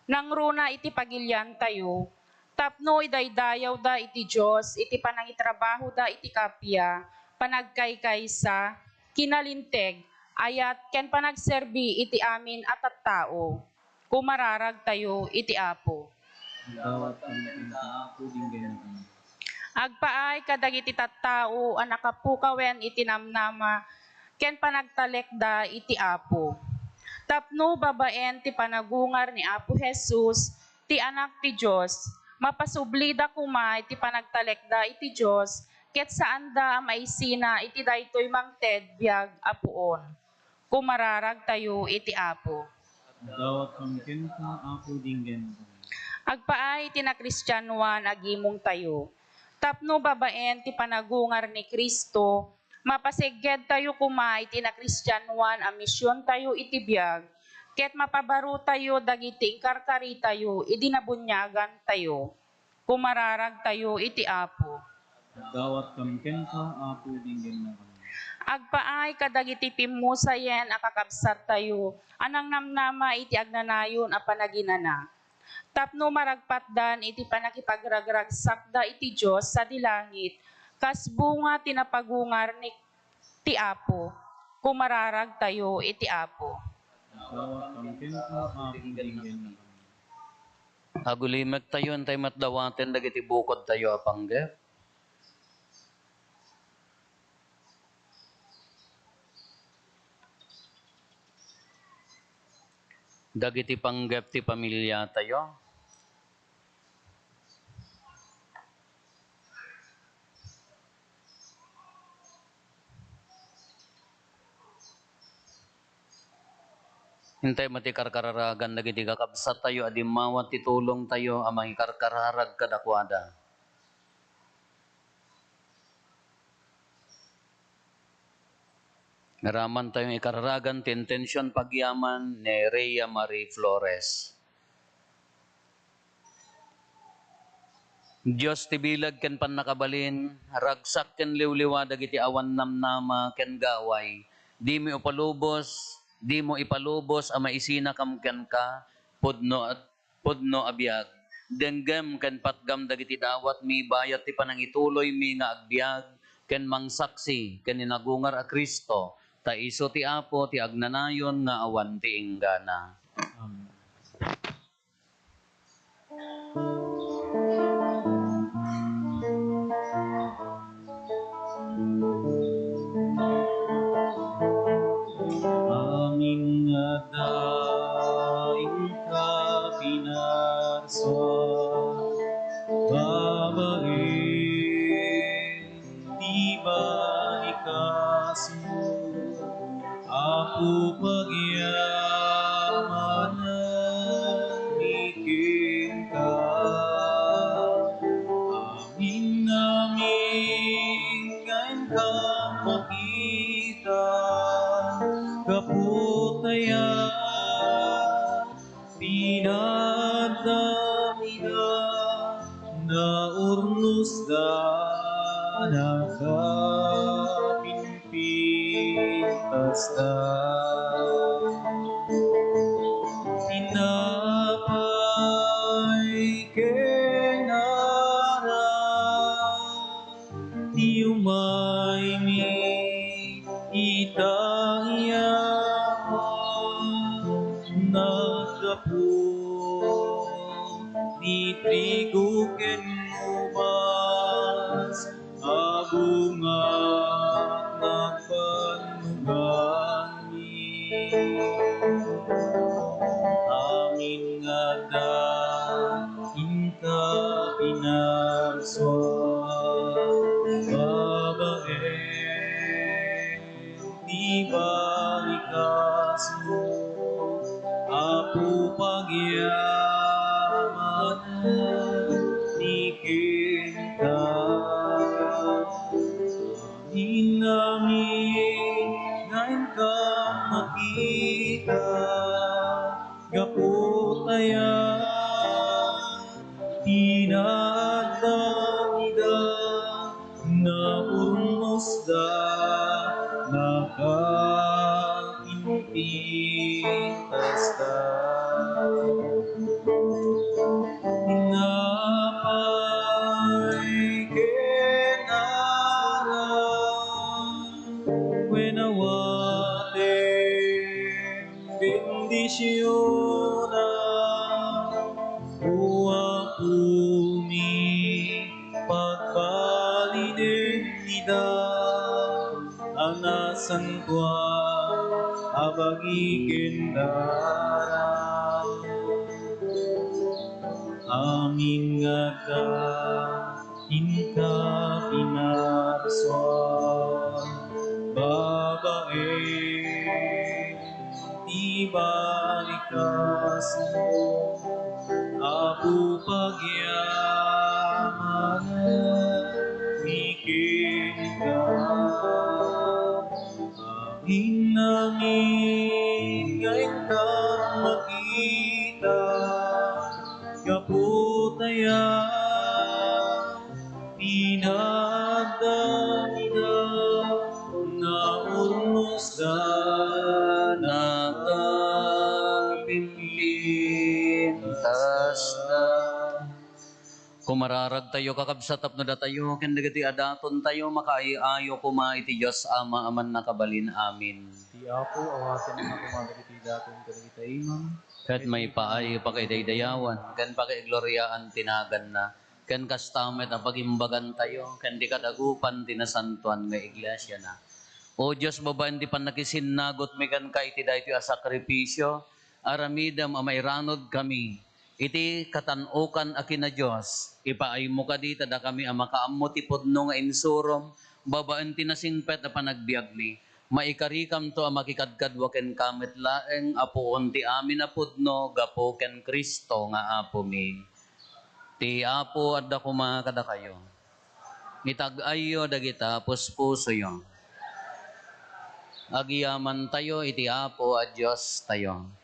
Nangruna iti pagiliantayo, tapno idaydayawda iti Dios iti panangitrabahoda iti kappia, panagkaykaysa, kinalinteg, ayat, ken panagserbi iti amin a tattao. Kumararagtayo iti Apo. Agdawatkam kenka, Apo, denggennakami. Agpaay kadagiti tattao a nakapukawen iti namnama ken panagtalekda iti Apo. Tapno babaen ti panagungar ni Apo Jesus, ti Anak ti Dios, mapasublida koma iti panagtalekda iti Dios ket saanda a maisina iti daytoy mangted biag a puon. Kumararagtayo iti Apo. Agdawatkam kenka, Apo, denggennakami. Agpaay iti nakristianoan a gimongtayo. Tapno babaen ti panagungar ni Cristo, mapasegedtayo koma iti nakristianoan a misiontayo iti biag, ket mapabarotayo dagiti inkarkaritayo idi nabuniagantayo. Kumararagtayo iti Apo. Agdawatkam kenka, Apo, denggennakami. Agpaay kadagiti pimmusayen a kakabsattayo a nangnamnama iti agnanayon a panaginana, tapno maragpatdan iti pannakipagragragsakda iti Dios sadi langit, kas bunga ti napagungar ni ti Apo. Kumararagtayo iti Apo. Agdawatkam kenka, Apo, denggennakami. Agulimektayo, intay met dawaten dagiti bukodtayo a panggep. Dagiti panggep ti pamiliatayo. Intay met ti karkararagan dagiti kakabsattayo a dimmawa ti tulongtayo a mangikarkararag kadakuada. Aramidtayo nga ikararagan ti intension pagyaman ni Rhea Marie Flores. Dios ti bileg ken pannakabalin, ragsak ken liwliwa dagiti awan namnama ken gaway. Dimo ipalubos, dimo ipalubos a maisinakam kenka, pudno a, pudno a biag. Denggem ken patgam dagiti dawatmi bayat ti panangituloymi nga agbiag ken mangsaksi ken ni nagungar a Cristo, ta isu ti Apo ti agnanayon nga awan ti inggana. Amen. Amin nga adda inka pinarsua, babaen ti balikasmo, Apo, pagyamanen mi kenka. Amin nga amin nga inka makita, gapu ta aya Pinaadda ida, naurnosda, nagapinpintasda. Tinapay ken arak, ti umaymi ita, Apo. Ni trigo ken uvas a bunga nagpannuganmi. Amin nga adda inka pinarsua babaen ti barikasmo, Apo, pagyamanen mi kenka. Amin-amin nga inka makita, gapu ta aya ti naadda ida, naurnosda, nakainpintasda. Napay ken aram, wen awaten bendisionam, O Apomi, pagbalinen ida a nasantoan a bagi ken daram. Amin nga adda inka pinarsua babaen ti barikasmo, Apo, pagyamanen mi kenka. Amin-amin nga inka makita, gapu ta aya ti naadda ida, naurnosda, nakainpintasda. Kumararagtayo, kakabsat, tapno datayo ken dagiti adatontayo makaay-ayo koma iti Dios Ama a mannakabalin. Amin. Ti Apo awatenna koma dagiti daton kadagiti imam. Ket maipaay pakidaydayawan ken pakigloriaan ti naganna, ken kasta met a pagimbagantayo ken ti kadagupan ti nasantoan nga iglesiana. O Dios, babaen ti pannakisinnagutmi kenka iti daytoy a sakrifisio, aramidem a mairanudkami iti katan-okan a kina-Dios. Ipaaymo kadi ta dakami a makaammo ti pudno nga insurom babaen ti nasingpet a panagbiagmi. Maikarikamto a makikadkadua kenka met laeng a puon ti amin a pudno gapu ken Cristo nga Apomi. Ti Apo adda koma kadakayo. Itag-ayyo dagita puspusoyo. Agyamantayo iti Apo a Diostayo.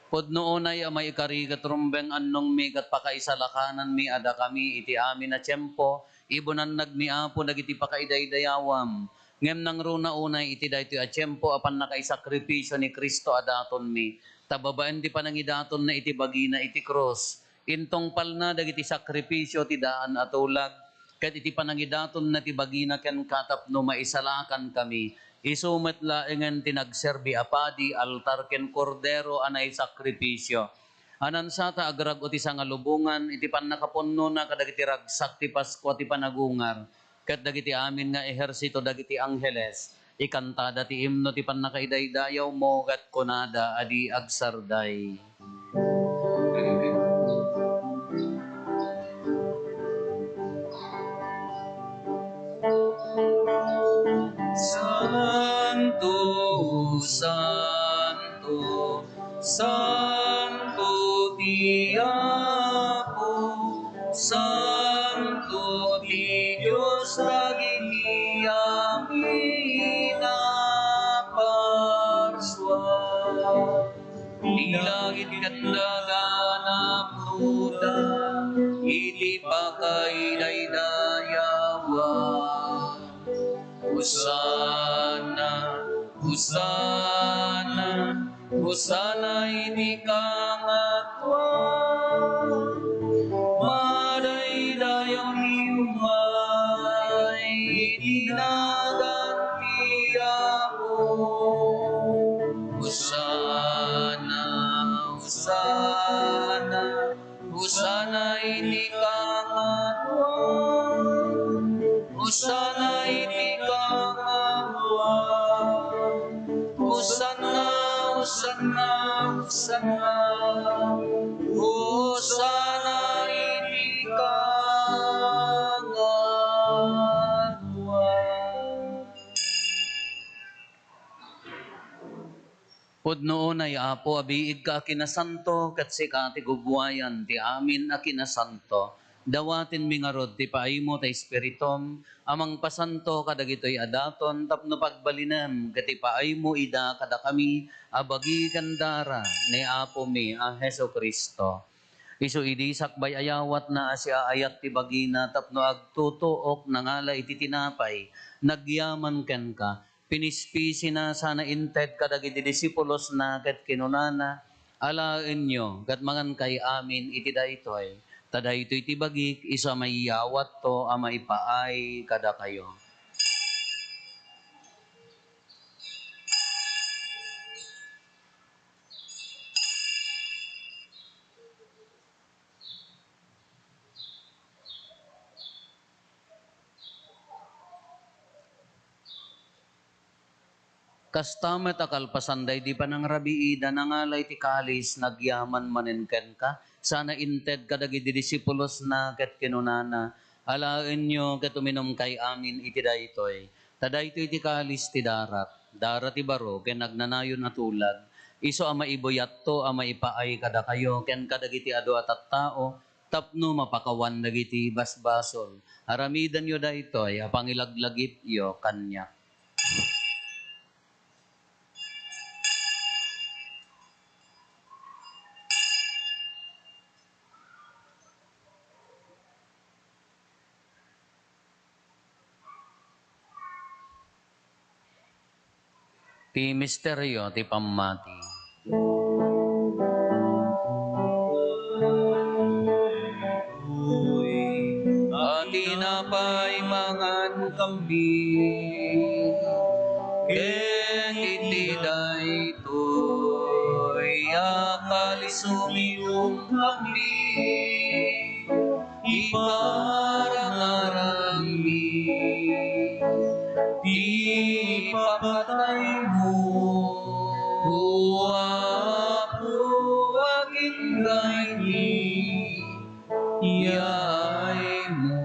Pudno unay a maikari ket rumbeng annongmi ket pakaisalakananmi a dakami iti amin a tiempo, ibunannagmi, Apo, dagiti pakaidaydayawam. Ngem nangruna unay iti daytoy a tiempo a pannakaisakripisio ni Cristo a datonmi, ta babaen ti panangidatonna iti bagina iti krus, intungpalna dagiti sakrifisio ti daan a tulag, ket iti panangidatonna ti bagina kenka tapno maisalakan kami, isu met laengen ti nagserbi a padi, altar ken kordero a naisakripisio. Anansata agrag-o ti sangalubongan iti pannakapunnona kadagiti ragsak ti Paskua ti panagungar, ket dagiti amin nga ehersito dagiti angheles, ikantada ti imno ti pannakaidaydayawmo ket kunada a di agsarday. Santo, santo, santo ti Apo, santo ti Dios dagiti amin a parsua. Ti langit ken daga napnuda iti pakaidaydayawan. Hosanna, Hosanna, Hosanna iti kangatoan. Madaydayaw ti umay iti nagan ti Apo. Hosanna, Hosanna, Hosanna Pudno unay, Apo, a biigka a kinasanto, ket sika ti gubbuayan ti amin a kinasanto. Dawatenmi ngarud ti paaymo ta Espiritum a mangpasanto kadagitoy a daton tapno pagbalinem ket ipaaymo ida kadakami a bagi ken dara ni Apomi a Jesu-Cristo. Isu idi sakbay a yawatna a siaayat ti bagina tapno agtutuok, nangala iti tinapay, nagyaman kenka, pinispisina sana inted kadagiti disipulosna ket kinunana, "Alaenyo ket mangankay amin iti daytoy, ta daytoy ti bagik isu a maiyawatto a maipaay kadakayo." Kasta met a kalpasan daydi panangrabiida, nangala iti kalis, nagyaman manen kenka, sana inted kadagiti disipulosna ket kinunana, "Alaenyo ket uminumkay amin iti daytoy, ta daytoy ti kalis ti darak, dara ti baro ken agnanayon a tulag, isu a maibuyatto a maipaay kadakayo ken kadagiti adu a tattao tapno mapakawan dagiti basbasol. Aramidenyo daytoy a pangilaglagipyo kaniak." Ti misterio ti pammati. A tinapay mangankami, ket iti daytoy a kalis uminumkami, iparangarangmi ti ipapataymo, O Apo, agingga iti yaaymo.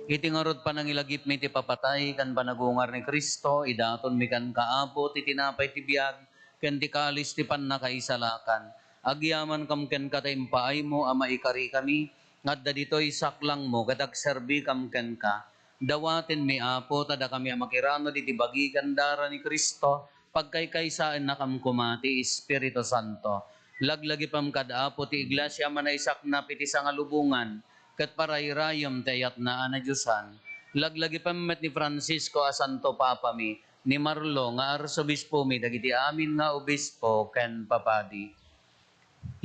Iti ngarud panangilagipmi ti papatay ken panagungar ni Cristo, idatonmi kenka, Apo, ti tinapay ti biag ken ti kalis ti pannakaisalakan. Agyamankam kenka ta impaaymo a maikarikami nga adda ditoy saklangmo ket agserbikam kenka. Dawatenmi, Apo, ta dakami a makiranod iti bagi ken dara ni Cristo, pagkaykaysaennakam koma ti Espiritu Santo. Laglagipem kad, Apo, ti iglesia a manaisaknap iti sangalubongan ket parayrayem ti ayatna a nadiosan. Laglagipem met ni Francisco a Santo Papami, ni Marlo nga arsobispomi, dagiti amin nga obispo ken papadi.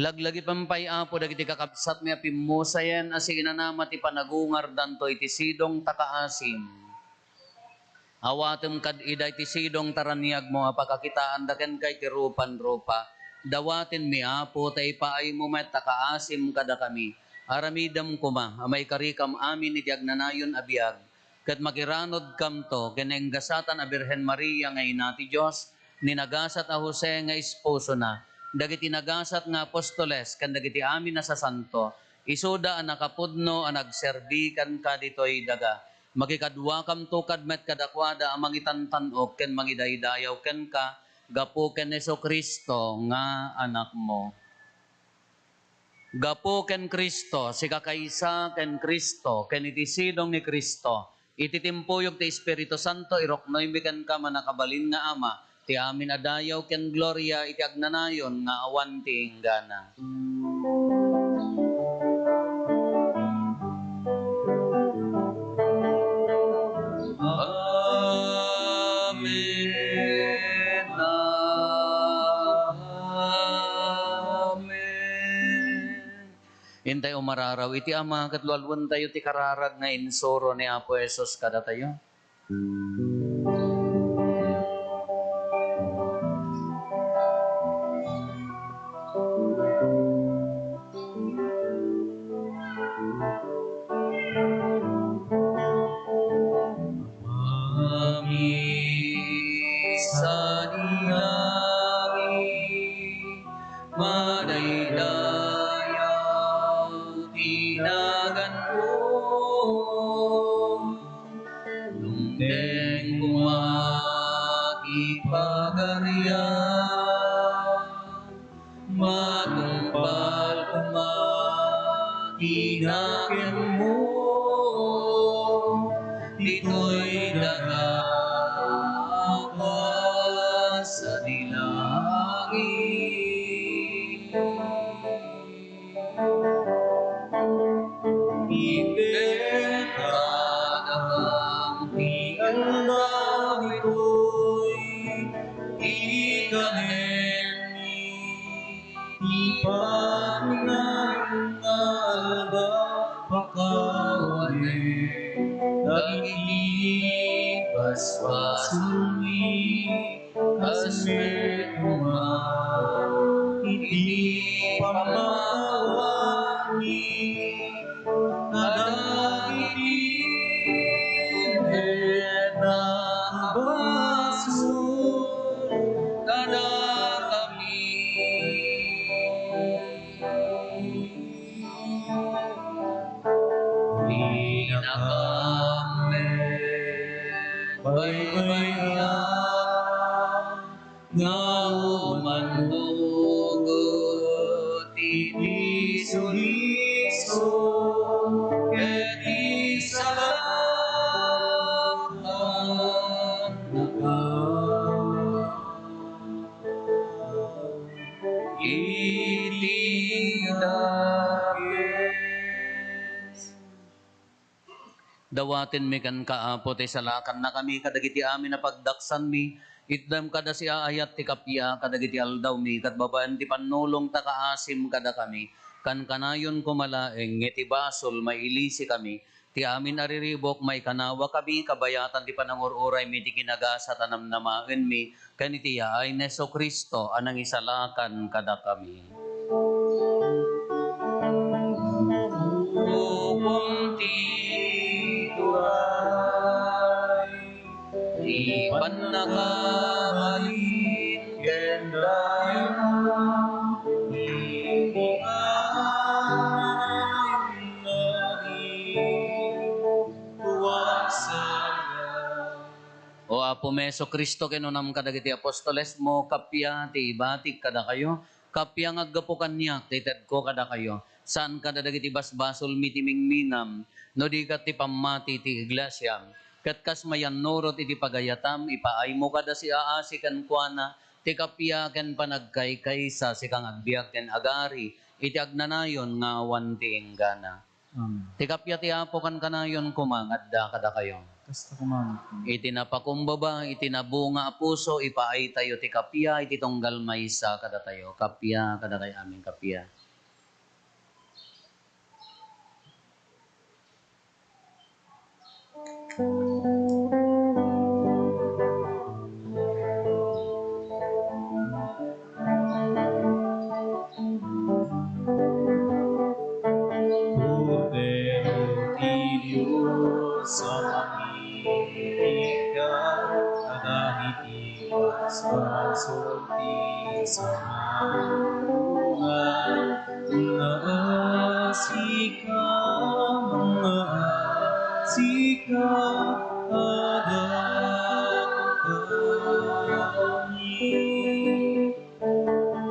Laglagipem pay, Apo, dagiti kakabsatmi a pimmusayen a siinanama ti panagungardanto iti sidong ta kaasim. Awatem kad ida iti sidong ta raniagmo a pakakitaanda kenka iti rupan-rupa. Dawatenmi, Apo, ta ipaaymo met a kaasim kadakami. Aramidem koma a maikarikam amin iti agnanayon a biag, ket makiranodkamto ken nagasatan a Birhen Maria nga Ina ti Dios, ni nagasat a Jose nga esposona, dagiti nagasat nga apostoles, ken dagiti amin a sasanto, isuda a nakapudno a nagserbi kenka ditoy daga. Makikaduakamto kad met kadakuada a mangitantan-ok ken mangidaydayaw kenka gapu ken Jesu-Cristo nga Anakmo. Gapu ken Cristo, sika kaysa ken Cristo, ken iti sidong ni Cristo, iti timpuyog ti Espiritu Santo, iruknoymi kenka, mannakabalin nga Ama, ti amin a dayaw ken gloria iti agnanayon nga awan ti inggana. Amen. Amen. Intay umararaw iti Ama ket lualuentayo ti kararag nga insuro ni Apo Jesus kadatayo. Amin. Sadi langit, madaydayaw ti naganmo. Dumteng koma ti pagari Matungpal koma ti nakemmo, ditoy daga a kas a di langit. Ipekadakam ti aldaw ditoy, ikanenmi ti pagnayon nga aldaw, pakawanen dagiti basbasolmi. Kas met koma iti pammawaatmi kadagiti met a basol kadakami. Inakam met baybay-am nga umantugot iti suliso ket isalakan iti dakes. Dawatenmi kenka, Apo, ti salakannakami kadagiti amin a pagdaksanmi. Itdem kada siaayat ti kappia kadagiti aldawmi, ket babaen ti pannulongta, kaasim kadakami. Kankanayon koma laeng nga iti basol, mailisikami. Ti amin a riribuk, maikanawakami, kabayatan ti panangur-uraymi, ti kinagasat a namnamaenmi, ken iti yaay ni Jesu-Cristo a nangisalakan kadakami. Ubong ti turay, ti pannakabalin ken dayag, iti amin nga iti tuaksaya. O Apomi Jesu-Cristo, kinunam kadagiti apostolesmo, kappia ti ibatik kadakayo, kappia nga aggapu kaniak ti itedko kadakayo. Saan kadagiti basbasolmi ti mingmingam, no di ket ti pammati ti iglesia. Ket kas mayannurot iti pagayatam, ipaaymo kada siaasi kenkuana ti kappia ken panagkaykaysa, sika nga agbiag ken agari iti agnanayon nga awan ti inggana. Amen. Ti kappia ti Apo kankanayon koma nga adda kadakayo. Kasta koma met. Iti napakumbaba, iti nabunga a puso, ipaaytayo ti kappia iti tunggal maysa kadatayo. Kappia kadakayo amin, kappia. Kordero ti Dios a mangipikkat kadagiti basbasol ti sangabungan, mangngaasi ka, mangngaasi ka kadakami.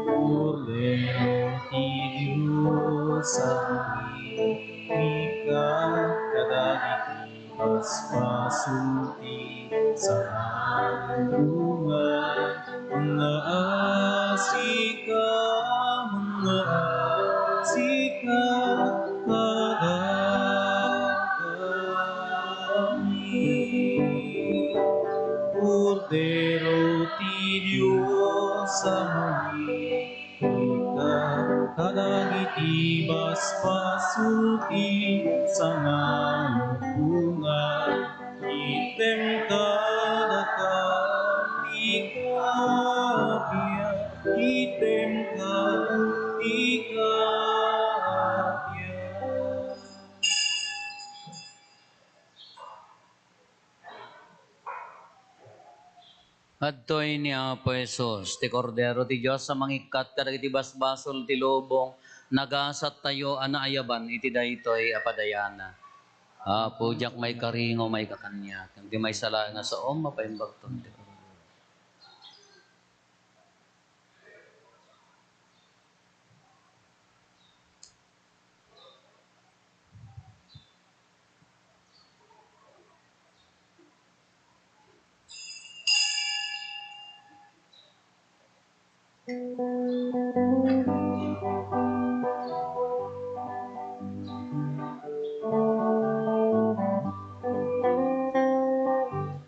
Kordero ti Dios a mangipikkat kadagiti basbasol ti sangabungan, mangngaasi ka, mangngaasi ka kadakami. Kordero ti Dios a mangipikkat kadagiti basbasol ti sangabungan, itdem kadakami ti kappia, itdem kadakami ti kappia. Adtoy ni Apo Jesus, ti Kordero ti Dios a mangikkat kadagiti basbasol ti lubong, nagasattayo a naayaban iti daytoy a padayana. Apo, diak maikari nga umayka kaniak, ngem ti maysa laeng a saom, mapaimbagton ti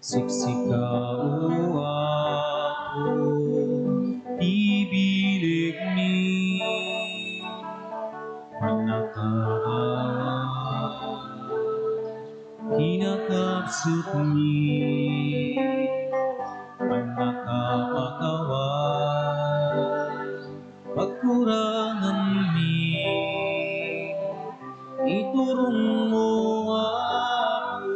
Siksika, O Apo, ti bilegmi, pannakaawat, kinakabsutmi, pannakapakawat, pagkuranganmi, iturongmo, Apo,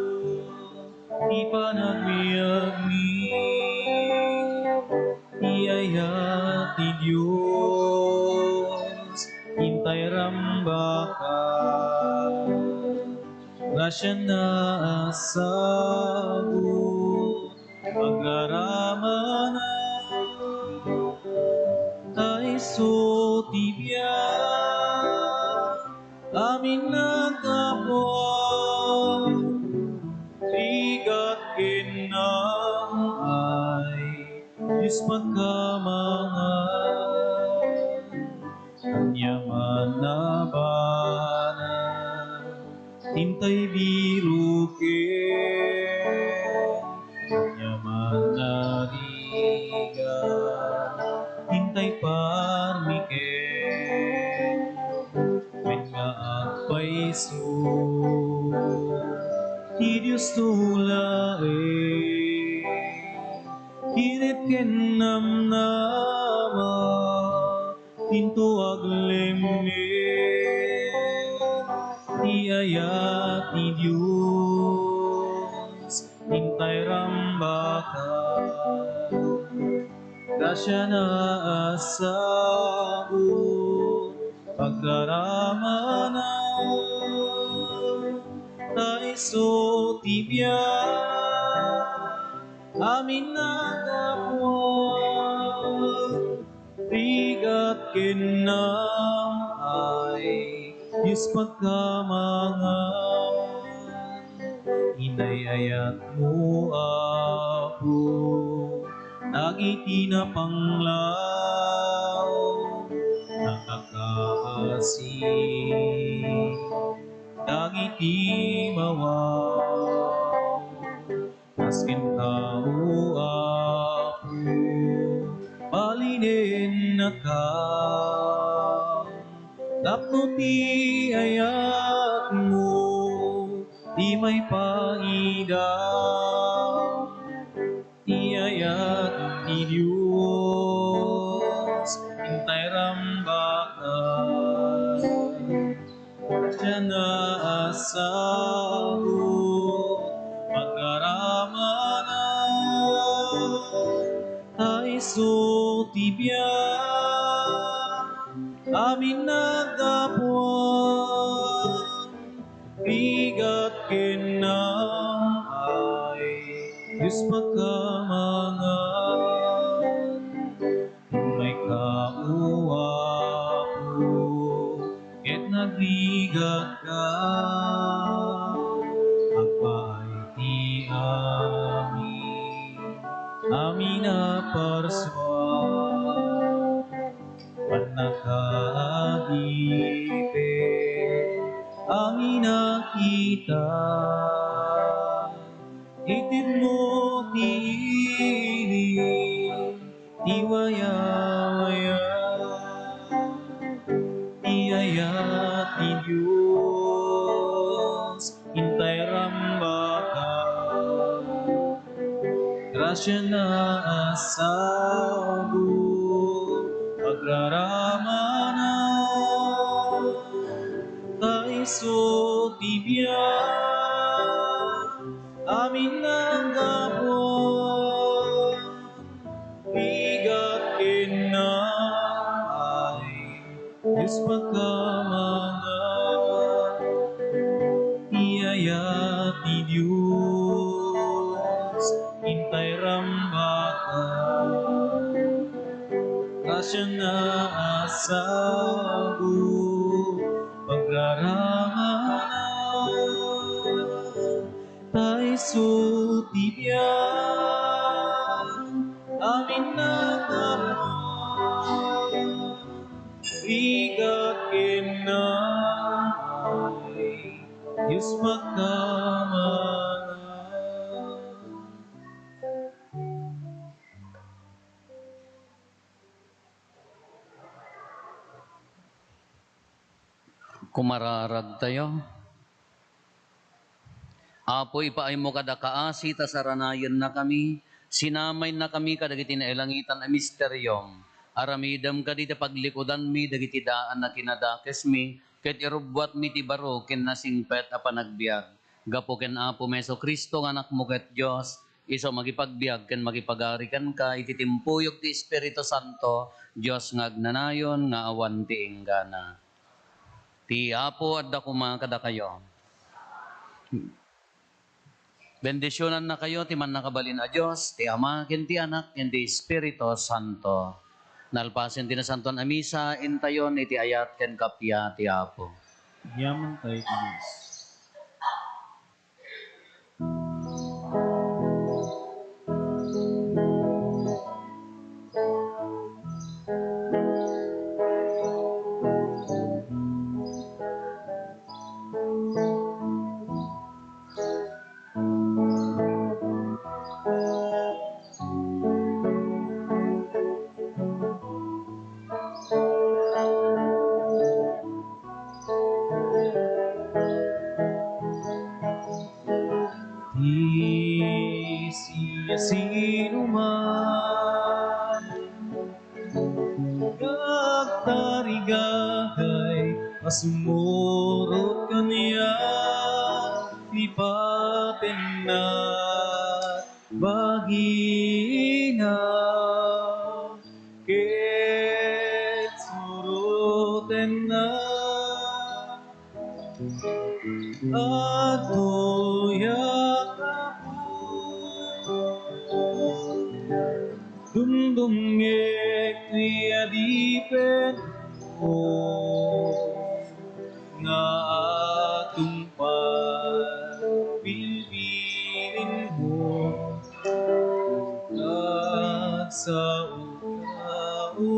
ti panagbiagmi, ti ayat ti Dios, intay rambaka. Grasiana a sabot, pagraramana, ta isu ti biag, amin naggapuan, rigat ken naay, Dios pagkamangan, ania man a banag, intay biroken, ania man a rigat, intay parmiken, wen nga agpayso ti Diosto laeng. Kired ken namnama, dinto aglemlem ti ayat ti Dios, intay rambaka. Grasiana a sabot, pagraramana, ta isu ti biag, amin naggapuan, rigat ken naay, Dios pagkamangan. Inay-ayatmo, Apo, dagiti napanglaw, nakakaasi, dagiti mawaw. Kas kenka, O Apo, balinennaka, tapno ti ayatmo ti maipaida. Ti ayat ti Dios, intay rambaka. Grasiana a sabot, pagaramana, ta isu ti biag, amin naggapuan, rigat ken naay, Dios pagkamangan. Mayka, O Apo, ket nagrigatka, agpaay ti amin, amin a parsua, pannakaagipet, amin a kita, itedmo ti ili, ti wayawaya, ti ayat ti Dios, intay rambaka. Grasiana a sabot, pagraramana, ta isu ti biag, amin naggapuan, rigat ken naay, Dios pagkamangan. Ti ayat ti Dios, intay rambaka. Grasiana a sabot, pagraramana, ta isu ti biag, amin a tattao. Ay, Dios magkamana. Kumararagtayo. Apo, ipaaymo kada kaasi ta saranayennakami, sinamannakami kadagiti nailangitan a misteriom. Aramidem kadi ti paglikudanmi dagiti daan a kinadakesmi, ket irubbuatmi ti baro ken nasingpet a panagbiag. Gapu ken Apomi Jesu-Cristo nga Anakmo ket Dios, isu a mangipagbiag ken mangipagari kenka iti timpuyog ti Espiritu Santo, Dios nga agnanayon nga awan ti inggana. Ti Apo adda koma kadakayo. Bendisionannakayo ti Mannakabalin a Dios, ti Ama, ken ti Anak, ken ti Espiritu Santo. Nalpasen ti Nasantoan a Misa, intayon iti ayat ken kappia ti Apo. Yaman tayo, Dios. Ti siasinoman nga agtarigagay a sumurot kaniak, lipatenna bagina ket surotenna. Adtoyak, Apo, dumdumngek ti adipenko nga agtungpal bilbilinmo. Agsaoka, O